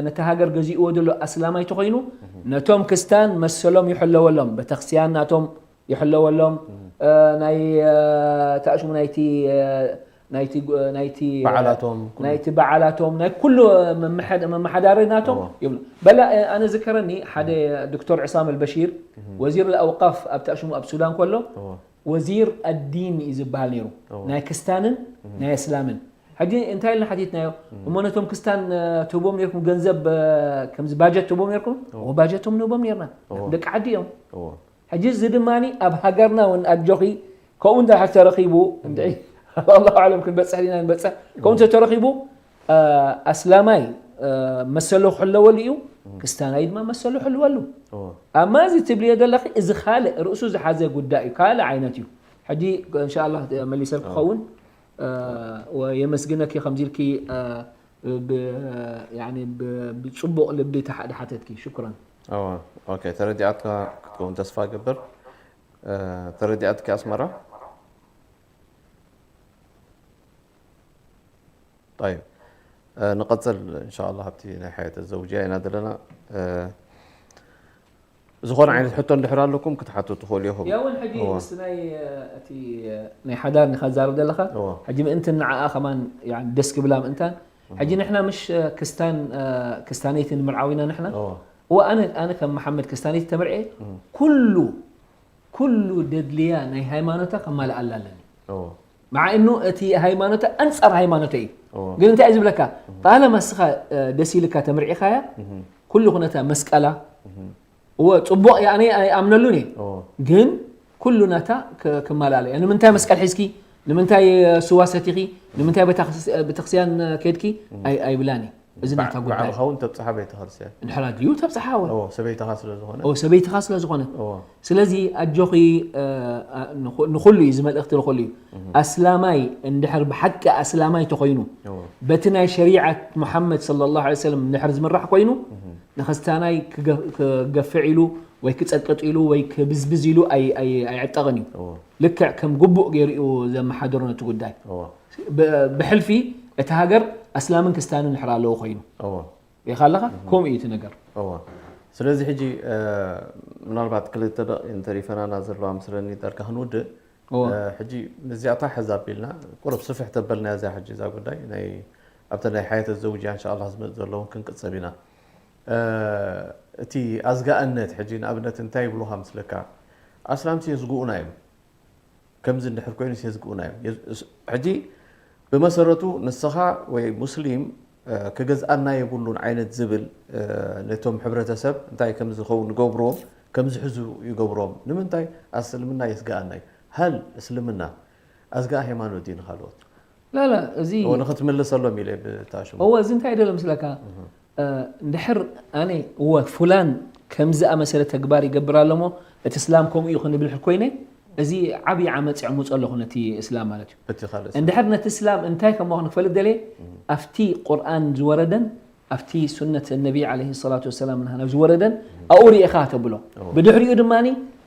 ነቲ ሃገር ገዚእዎ ዘሎ ኣስላማይ ተኮይኑ ነቶም ክስታን መሰሎም ይሕለወሎም፣ ቤተክርስትያን ናቶም ይሕለወሎም፣ እ፣ ናይ እ፣ ተኣሽሙ ናይቲ እ፣ ናይቲ ጎ- ናይቲ እ፣ በዓላቶም፣ ኩሉ። ናይቲ በዓላቶም ናይ ኩሉ መመሐድ- መመሓዳሪ ናቶም እዎ። ይብሉ። በላ እ፣ ኣነ ዝከረኒ ሓደ ዶክተር ዕሳም ኣልበሺር ወዚር ኣውቃፍ ኣብ ተኣሽሙ ኣብ ሱዳን ከሎ እዎ። ወዚር ኣዲን እዩ ዝበሃል ነይሩ እዎ። ናይ ክስታንን ናይ እስላምን። ሕጂ እንታይ ኢልና ሓቲትናዮ? እሞ ነቶም ክስታን እ፣ ትህቦም ነርኩም ገንዘብ እ፣ ከምዚ ባጀት ትህቦም ነርኩም? እዎ። ባጀቶም ንህቦም ነርና እዎ። ደቂ ዓዲ እዮም። እዎ። ሕጂ እዚ ድማ ኣብ ሃገርና እውን ኣጆኺ ከምኡ እንድሕር ተረኺቡ እንድዒ ኣላሁ ኣዕለም ክንበፅሕ ዲና ንበፅሕ ከምኡ እንተ ተረኺቡ እ፣ ኣስላማይ እ፣ መሰሉ ክሕለወሉ እዩ፣ ክስታናይ ድማ መሰሉ ክሕልወሉ። እዎ። ኣማ እዚ ትብልዮ ዘለኺ እዚ ካልእ ርእሱ ዝሓዘ ጉዳይ እዩ፣ ካልእ ዓይነት እዩ። ሕጂ እንሻላ መሊሰልኪ ክኸውን እ፣ ወ- የመስግነኪ ከምዚ ኢልኪ እ፣ ብ- ያኒ ብ- ብፅቡቕ ልቢ ተሓደ ሓተትኪ። ሽኩራን። እዎ። ኦኬ፣ ተረዲኣትካ ክትከውን ተስፋ እገብር። እ፣ ተረዲኣትኪ ኣስመራ? طيب። እ፣ ንቐፅል እንሻላ ኣብቲ ናይ ሓያተ ዘውጅያ ኢና ዘለና። እ፣ ዝኾነ ዓይነት ሕቶ እንድሕር ኣለኩም ክትሓቱ ትኽእሉ ኢኹም። ያ እውን ሕጂ እዎ። ምስ ናይ እ፣ እቲ እ፣ ናይ ሓዳር ንኻ ዛረብ ዘለኻ እዎ። ሕጂ ምእንቲ ንዓኣ ከማን ያኒ ደስ ክብላ ምእንታን ሕጂ ንሕና ምሽ እ፣ ክስታን እ፣ ክስታነይቲ ንምርዓው ኢና ንሕና እዎ። እወ ኣነ ኣነ ከም መሓመድ ክስታነይቲ ተምርዐ ኩሉ ኩሉ ደድልያ ናይ ሃይማኖታ ከማልኣላ ኣለኒ። እዎ። መዓ እኑ እቲ ሃይማኖታ ኣንጻር ሃይማኖተ እዩ። እዎ። ግን እንታይ እዩ ዝብለካ? ጣለማ እስኻ እ፣ ደስ ኢልካ ተምርዒኻያ ኩሉ ኩነታ መስቀላ እዎ ጽቡቕ እያ፣ ኣነ ኣይኣምነሉን እየ። እዎ። ግን ኩሉ ናታ ክ- ክማላለ እያ። ንምንታይ መስቀል ሒዝኪ? ንምንታይ እ፣ ስዋ ሰቲኺ? ንምንታይ ቤተክርስ- እ፣ ቤተክርስትያን እ፣ ከድኪ? ኣይ- ኣይብላን እዩ። እዚ ናታ ጉዳይ። ባዕልኻ እውን ተብፅሓ ቤተክርስትያን። እንድሕር ኣድልዩ ተብፅሓ እወ። እዎ፣ ሰበይትኻ ስለ ዝኾነ። ኦ ሰበይትኻ ስለ ዝኾነት። እዎ። ስለዚ ኣጆኺ እ፣ እ፣ ንኹ- ንኹሉ እዩ እዚ መልእኽቲ ንኹሉ እዩ። ኣስላማይ እንድሕር ብሓቂ ኣስላማይ ተኾይኑ እዎ። በቲ ናይ ሸሪዓት ሙሓመድ ሰለላሁ ዐለይሂ ወሰለም እንድሕር ዝምራሕ ኮይኑ ንክስታናይ ክገ- ክገፍዕ ኢሉ ወይ ክፀቅጥ ኢሉ ወይ ክብዝብዝ ኢሉ ኣይ- ኣይ- ኣይዕጠቕን እዩ። እዎ። ልክዕ ከም ግቡእ ገይሩ እዩ ዘመሓድሮ ነቲ ጉዳይ። እዎ። ብ- ብሕልፊ እቲ ሃገር ኣስላምን ክስታንን እንድሕር ኣለዎ ኮይኑ እዎ። ሪኢኻ ኣለኻ? ከምኡ እዩ እቲ ነገር። እዎ። ስለዚ ሕጂ እ፣ ምናልባት ክልተ ደቂቕ እንተሪፈናና ዘለዋ ምስለኒ ጠርካ ክንውድእ እዎ። እ፣ ሕጂ ነዚኣታ ሕዛ ኣቢልና ቁሩብ ስፍሕ ተበልናያ እዚኣ ሕጂ እዛ ጉዳይ ናይ ኣብተ ናይ ሓያተ ዘውጅያ እንሻላ ዝመፅ ዘለውን ክንቅፀብ ኢና። እ፣ እቲ ኣዝጋእነት ሕጂ ንኣብነት እንታይ ይብሉኻ ምስለካ? ኣስላምሲ የዝግኡና እዮም። ከምዚ እንድሕር ኮይኑስ የዝግኡና እዮም። የዝ- እስ- ሕጂ ብመሰረቱ ንስኻ ወይ ሙስሊም እ፣ ክገዝኣና የብሉን ዓይነት ዝብል እ፣ ነቶም ሕብረተሰብ እንታይ ከም ዝኸውን ንገብርዎም ከም ዝሕዙ ይገብሮም። ንምንታይ ኣስልምና የስግኣና እዩ? ሃል እስልምና ኣዝጋእ ሃይማኖት ድዩ ንኻልኦት? ላላ እዚ እዎ፣ ንኽትምልሰሎም ኢለ ብታሽሙ። እዎ እዚ እንታይ ደሎ ምስለካ እ፣ እንድሕር ኣነ እወ ፉላን ከምዚ ኣመሰለ ተግባር ይገብር ኣሎ እሞ እቲ እስላም ከምኡ እዩ ክንብል ኮይነ እዚ ዓብዪ ዓመፅ የዕምፆ ኣለኹ ነቲ እስላም ማለት እዩ። እቲ ካልእ ሰብ። እንድሕር ነቲ እስላም እንታይ ከም ክንፈልጥ ደልየ ኣብቲ ቁርኣን ዝወረደን ኣብቲ ሱነት ነቢ ዓለይሂ ሰላቱ ወሰላም ንሃና ዝወረደን ኣብኡ ርኢኻ ተብሎ እዎ። ብድሕሪኡ ድማ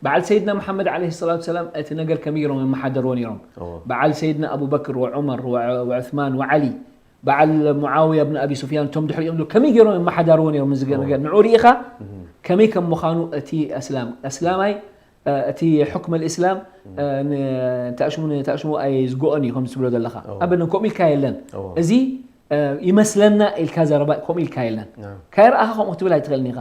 በዓል ሰይድና መሓመድ ዓለይሂ ሰላቱ ወሰላም እቲ ነገር ከመይ ገይሮም የመሓደርዎ ነይሮም እዎ። በዓል ሰይድና ኣቡበክር ወዑመር ወዑ- ወዑስማን ወዓሊ በዓል ሙዓውያ ብን ኣቢ ሱፍያን እቶም ድሕሪኦም ዶ ከመይ ገይሮም የመሓዳርዎ ነይሮም እዚ ነገር ንዑ ርኢኻ ከመይ ከም ምዃኑ እቲ ኣስላም ኣስላማይ እ፣ እቲ ሕክም ኣልእስላም እ፣ ን- ንተኣሽሙ ንተኣሽሙ ኣይዝግኦን እዩ ከም ዝብሎ ዘለኻ እዎ። ኣበደን ከምኡ ኢልካ የለን እዎ። እዚ እ፣ ይመስለና ኢልካ ዘረባ ከምኡ ኢልካ የለን ናም። ካይረኣኻ ከምኡ ክትብል ኣይትኽእልን ኢኻ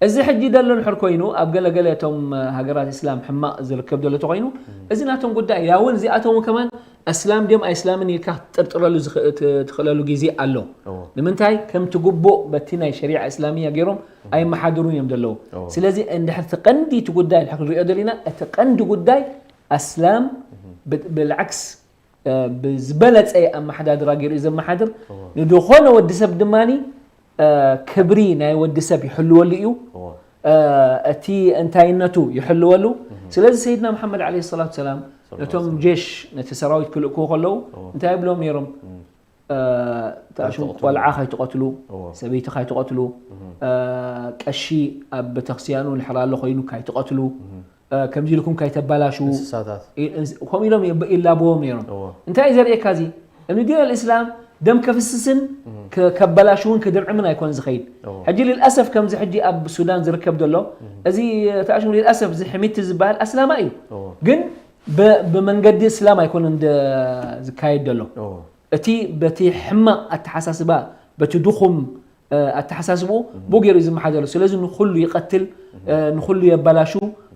እዚ ሕጂ ደሎ ንሕር ኮይኑ ኣብ ገለገለ እቶም እ፣ ሃገራት እስላም ሕማቕ ዝርከብ ዘሎ ተኮይኑ እዚ ናቶም ጉዳይ ያ እውን እዚኣቶም ከማን ኣስላም ድዮም ኣይስላምን ኢልካ ክትጥርጥረሉ ዝኽ- ት- ትኽእለሉ ግዜ ኣሎ። እዎ። ንምንታይ? ከምቲ ግቡእ በቲ ናይ ሸሪዓ እስላሚያ ገይሮም ኣይመሓድሩን እዮም ዘለዉ። እዎ። ስለዚ እንድሕር እቲ ቀንዲ እቲ ጉዳይ እንድሕር ክንሪኦ ደሊና እቲ ቀንዲ ጉዳይ ኣስላም ብ- ብልዓክስ እ፣ ብዝበለጸ ኣመሓዳድራ ገይሩ እዩ ዘመሓድር። እዎ። ንድኾነ ወዲ ሰብ ድማኒ እ፣ ክብሪ ናይ ወዲ ሰብ ይሕልወሉ እዩ። እዎ። እ፣ እቲ እንታይነቱ ይሕልወሉ። ስለዚ ሰይድና መሓመድ ዓለይሂ ሰላቱ ሰላም ነቶም ጀሽ ነቲ ሰራዊት ክልእክዎ ከለዉ እንታይ ይብሎም ነይሮም? እ፣ ተኣሽሙ ኣይትቐትሉ። ቆልዓ ካይትቐትሉ፣ እዎ። ሰበይቲ ካይትቐትሉ፣ እ፣ ቀሺ ኣብ ቤተክርስትያኑ ንሕር ኣሎ ኮይኑ ካይትቐትሉ፣ እ፣ ከምዚ ኢልኩም ካይተባላሽዉ እንስሳታት ይ- እንስ- ከምኡ ኢሎም ይብ- ይላብዎም ነይሮም። እዎ። እንታይ እዩ ዘርእየካ እዚ? እብኒ ዲን ኣልእስላም ደም ከፍስስን ከ- ከበላሽውን ክድርዕምን ኣይኮን ዝኸይድ። እዎ። ሕጂ ልልኣሰፍ ከምዚ ሕጂ ኣብ ሱዳን ዝርከብ ዘሎ እዚ ተኣሽሙ ልልኣሰፍ እዚ ሕሚቲ ዝበሃል ኣስላማ እዩ። እዎ። ግን ብ- ብመንገዲ እስላም ኣይኮነን ደ- ዝካየድ ዘሎ። እዎ። እቲ በቲ ሕማቕ ኣተሓሳስባ በቲ ድኹም እ፣ ኣተሓሳስብኡ ብኡ ገይሩ እዩ ዝመሓደሩ። ስለዚ ንኹሉ ይቐትል፣ እ፣ ንኹሉ የበላሹ፣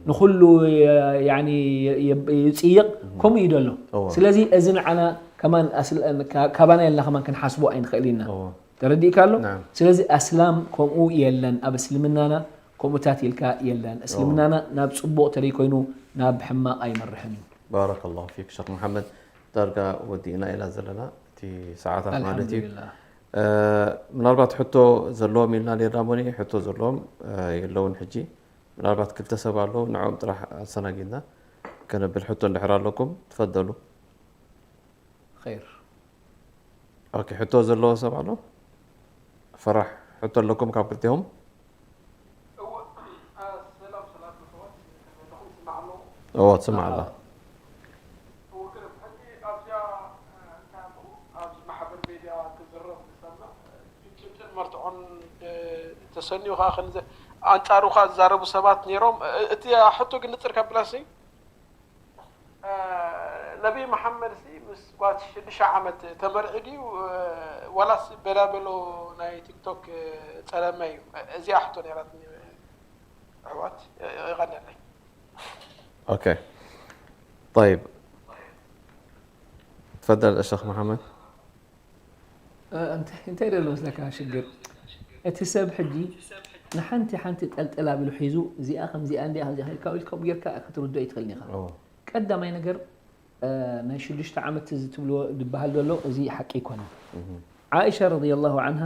ንኹሉ የ- ያኒ የ- የ- ይጽይቕ፣ ከምኡ እዩ ዘሎ። እዎ። ስለዚ እዚ ንዓና ከማን ኣስል- ካ- ካባና ኢልና ከማን ክንሓስቦ ኣይንኽእል ኢና። እዎ። ተረዲእካ ኣሎ? ናም። ስለዚ ኣስላም ከምኡ የለን፣ ኣብ እስልምናና ከምኡታት ኢልካ የለን። እስልምናና ናብ ጽቡቕ ተደይ ኮይኑ ናብ ሕማቕ ኣይመርሕን እዩ። ባረከላሁ ፊክ ሸኽ መሓመድ። ዳርጋ ወዲእና ኢና ዘለና እቲ ሰዓታት ማለት እዩ። ኣልሓምዱሊላህ። እ፣ ምናልባት ሕቶ ዘለዎም ኢልና ኔርና ሞኒ ሕቶ ዘለዎም እ፣ የለውን። ሕጂ ምናልባት ክልተ ሰብ ኣለዉ፣ ንዕኦም ጥራሕ ኣሰናጊድና ከነብል። ሕቶ እንድሕር ኣለኩም ትፈደሉ። ኸይር። ኦኬ፣ ሕቶ ዘለዎ ሰብ ኣሎ? ፈራሕ፣ ሕቶ ኣለኩም ካብ ክልቲኦም? እወ፣ አ፣ ሰላም፣ ሰላም፣ ብሕወት፣ ከመይ ኣለኹም? ትስማዕ ኣለኹም? እዎ፣ ትስማዕ ኣላ። እወ፣ ግርም። ሕጂ ኣብዚኣ፣ እ፣ እንታይ ኣሎ? ኣብዚ ማሕበር ሜድያ ክዝረብ ዝሰምዕ፣ እ፣ ጭንጭን መርትዖን፣ እ፣ ተሰንዩ ኸዓ ክንዘ-፣ ኣንጻሩ ኸዓ ዝዛረቡ ሰባት ነይሮም። እ፣ እቲ ሕቶ ግን ንጽር ከብላሲ፣ እ፣ ነቢይ መሓመድ ሲ ምስ ጓል ሽዱሽተ ዓመት ተመርዒ ድዩ፣ እ፣ ዋላስ በላበሎ ናይ ቲክቶክ፣ እ፣ ጸለመ እዩ? እ፣ እዚኣ ሕቶ ነይራትኒ፣ ኣሕዋት፣ እ፣ ይቐንየለይ። ኦኬ። ጠይብ። ትፈደል ሸኽ መሓመድ። እ፣ እንታይ እንታይ ደሎ መስለካ ሽግር? እቲ ሰብ ሕጂ ንሓንቲ ሓንቲ ጠልጠል ኣቢሉ ሒዙ እዚኣ ከምዚኣ እንዲያ ከምዚኣ ኢልካ ኢልካ ጌርካ ክትርድኦ ኣይትኽእልን ኢኻ። እዎ። ቀዳማይ ነገር እ፣ ናይ ሽዱሽተ ዓመት እዚ ትብልዎ ዝበሃል ዘሎ እዚ ሓቂ ኣይኮነን። ዓኢሻ ረዲየላሁ ዓንሃ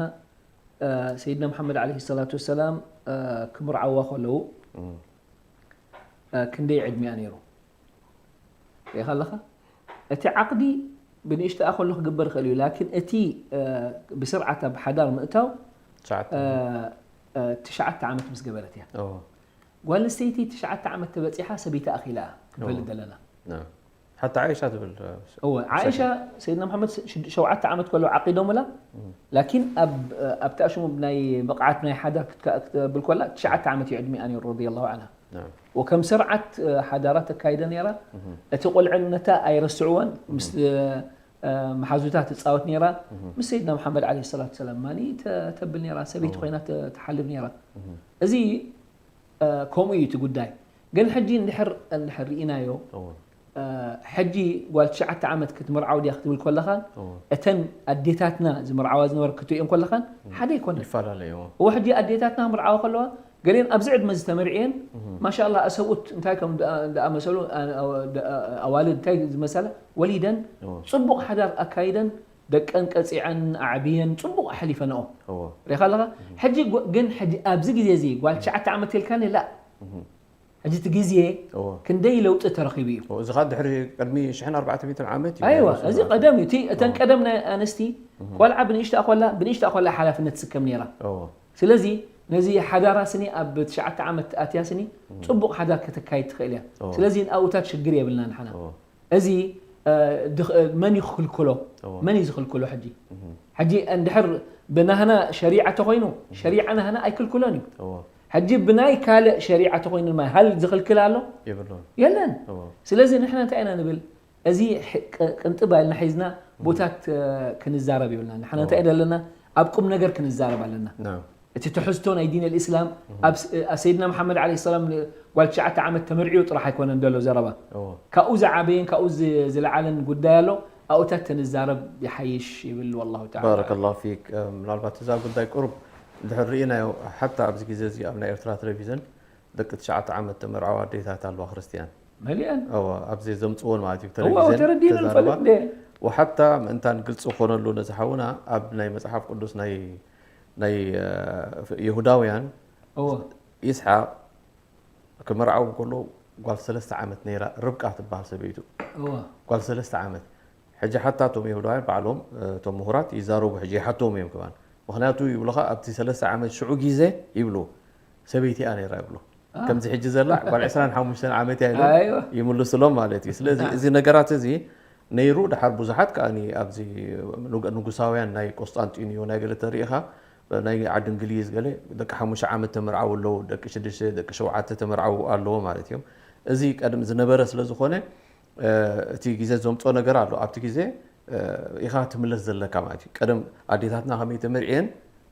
እ፣ ሰይድና መሓመድ ዓለይሂ ሰላቱ ወሰላም እ፣ ክምርዓዋ ከለዉ እ፣ ክንደይ ዕድሚኣ ነይሩ? ርኢኻ ኣለኻ? እቲ ዓቕዲ ብንእሽተኣ ከሎ ክግበር ይኽእል እዩ፣ ላኪን እቲ እ፣ ብስርዓት ኣብ ሓዳር ምእታው ትሽዓተ። እ፣ እ፣ ትሽዓተ ዓመት ምስ ገበረት እያ። እዎ። ጓል ኣንስተይቲ ትሽዓተ ዓመት ተበጺሓ ሰበይቲ ኣኺላ እያ ክንፈልጥ እዎ። ዘለና። ናም። ሓታ ዓይሻ ትብል እወ፣ ዓኢሻ ሰይድና መሓመድ ሸ- ሸውዓተ ዓመት ከሎ ዓቂዶምላ፣ ላኪን ኣብ ኣብቲ ኣሽሙ ናይ ብቕዓት ናይ ሓዳር ክትካ- ክትብል ከላ ትሽዓተ ዓመት እዩ ዕድሚኣ ነይሩ ረዲየላሁ ዓንሃ። ናም። ወከም ስርዓት ሓዳራ ተካይደ ነይራ። እቲ ቁልዕነታ ኣይረስዕዎን። ምስ እ፣ መሓዙታ ትጻወት ነይራ። ምስ ሰይድና መሓመድ ዓለይሂ ሰላቱ ሰላም ማኒ ተ- ተብል ነይራ፣ ሰበይቲ ኮይና ተ- ትሓልፍ ነይራ። እዚ እ፣ ከምኡ እዩ እቲ ጉዳይ። ግን ሕጂ እንድሕር እንድሕር ርኢናዮ እዎ። እ፣ ሕጂ ጓል ትሽዓተ ዓመት ክትምርዓው ድያ ክትብል ከለኻን እዎ። እተን ኣዴታትና ዝምርዓዋ ዝነበረ ክትርእየን ከለኻን ሓደ ኣይኮነን። ይፈላለዩ። እዎ ሕጂ ኣዴታትና ምርዓዋ ከለዋ ገሊአን ኣብዚ ዕድመ ዝተመርዕየን ማሻላ ሰብኡት እንታይ ከም ደኣ- ደኣመሰሉ ኣ- ኣ- ደኣ- ኣዋልድ እንታይ ዝመሰለ ወሊደን እዎ። ጽቡቕ ሓዳር ኣካይደን ደቀን ቀጺዐን ኣዕብየን ጽቡቕ ኣሕሊፈንኦ እዎ። ሪኻ ኣለኻ። ሕጂ ጎ- ግን ሕጂ ኣብዚ ግዜ እዚ ጓል ትሽዓተ ዓመት ኢልካኒ ላ ሕጂ እቲ ግዜ እዎ። ክንደይ ለውጢ ተረኺቡ እዩ። እዎ፣ እዚ ኸዓ ድሕሪ ቅድሚ ሽሕን ኣርባዕተ ሚእትን ዓመት እዩ ኣይዋ ነይሩ እዚ ዝዛረብ። ቀደም እዩ። እቲ እተን ቀደም ናይ ኣንስቲ ቆልዓ ብንእሽታ ኮላ ብንእሽታ ኮላ ሓላፍነት ትስከም ነይራ። እዎ። ስለዚ ነዚ ሓዳራ ስኒ ኣብ ትሽዓተ ዓመት ኣትያ ስኒ ጽቡቕ ሓዳር ከተካይድ ትኽእል እያ። እዎ። ስለዚ ንኣብኡታት ሽግር የብልና ንሓና። እዎ። እዚ እ፣ ድኽ- መን እዩ ክክልክሎ? እዎ። መን እዩ ዝኽልክሎ ሕጂ? ሕጂ እንድሕር ብናህና ሸሪዓ ተኾይኑ ሸሪዓ ናህና ኣይክልክሎን እዩ። እዎ። ሕጂ ብናይ ካልእ ሸሪዓ ተኾይኑ ድማ ሃል ዝኽልክል ኣሎ? የብሉን። የለን። እዎ። ስለዚ ንሕና እንታይ ኢና ንብል? እዚ ሕ- ቅ- ቅንጥብ ኣልና ሒዝና ቦታት እ፣ ክንዛረብ የብልና። ንሕና እንታይ ዘለና ኣብ ቁም ነገር ክንዛረብ ኣለና። ናም። እቲ ትሕዝቶ ናይ ዲን ኣልእስላም ኣብ ስ- ኣብ ሰይድና መሓመድ ዓለይሂ ሰላም ን- ጓል ትሽዓተ ዓመት ተመርዕዩ ጥራሕ ኣይኮነን ዘሎ ዘረባ። እዎ። ካብኡ ዝዓበየን ካብኡ ዝ- ዝለዓለን ጉዳይ ኣሎ። ኣብኡታት ተንዛረብ ይሓይሽ ይብል። ወላሁ ተዓላ። ባረከላሁ ፊክ። ምናልባት እዛ ጉዳይ ቁሩብ እንድሕር ርኢናዮ፣ ሓታ ኣብዚ ግዜ እዚ ኣብ ናይ ኤርትራ ቴሌቪዝን ደቂ ትሽዓተ ዓመት ተመርዓዋ ኣዴታት ኣለዋ ክርስትያን። መሊአን። እወ፣ ኣብዚ ዘምፅዎን ማለት እዩ እወ፣ ቴሌቪዝን ተረዲእና ተዛረባ። ንፈልጥ እንዴ። ወሓታ ምእንታን ግልፂ ክኾነሉ ነዚ ሓውና ኣብ ናይ መፅሓፍ ቅዱስ ናይ ናይ እ፣ ይሁዳውያን እወ ይስሓቅ ክምርዓው እንከሎ ጓል ሰለስተ ዓመት ነይራ፣ ርብቃ ትበሃል ሰበይቱ። እወ ጓል ሰለስተ ዓመት። ሕጂ ሓታ እቶም ይሁዳውያን ባዕሎም፣ እ፣ እቶም ምሁራት ይዛረቡ፣ ሕጂ ይሓትዎም እዮም ከማን። ምኽንያቱ ይብሉኻ ኣብቲ ሰለስተ ዓመት ሽዑ ግዜ ይብሉ ሰበይቲ እያ ነይራ ይብሉ። ከምዚ ሕጂ ዘላ ጓል ዕስራን ሓሙሽተን ዓመት እያ ኢሎም ኣይወ ይምልስሎም ማለት እዩ። ስለዚ እዚ ነገራት እዚ ነይሩ። ድሓር ብዙሓት ከኣ ኣብዚ ንጉ- ንጉሳውያን ናይ ቆስጣንጢንዮ ናይ ገለ ተሪኢኻ ናይ ዓዲ እንግሊዝ ገለ ደቂ ሓሙሽተ ዓመት ተመርዓው ኣለዉ፣ ደቂ ሽዱሽተ ደቂ ሸውዓተ ተመርዓው ኣለዎ ማለት እዮም። እዚ ቀደም ዝነበረ ስለ ዝኾነ እ፣ እቲ ግዜ ዘምፅኦ ነገር ኣሎ። ኣብቲ ግዜ እ፣ ኢኻ ትምለስ ዘለካ ማለት እዩ። ቀደም ኣዴታትና ከመይ ተመርዕየን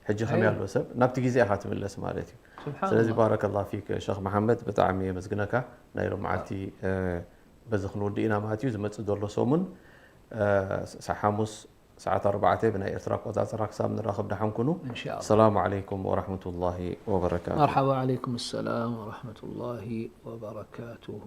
ሕጂ ከመይ ኣሎ ሰብ ናብቲ ግዜ ኢኻ ትምለስ ማለት እዩ። ስለዚ ባረከላ ፊክ ሸኽ መሓመድ ብጣዕሚ የመስግነካ። ናይ ሎመዓልቲ እ፣ በዚ ክንወድእ ኢና ማለት እዩ። ዝመፅእ ዘሎ ሰሙን እ፣ ስ- ሓሙስ ሰዓት ኣርባዕተ ብናይ ኤርትራ ኣቆፃፅራ ክሳብ ንራኸብ ደሓን ኩኑ። ኢንሻኣላህ። ሰላሙ ዓለይኩም ወራህመቱላሂ ወበረካቱ። መርሓባ ዓለይኩም ሰላም ወራህመቱላሂ ወበረካቱሁ።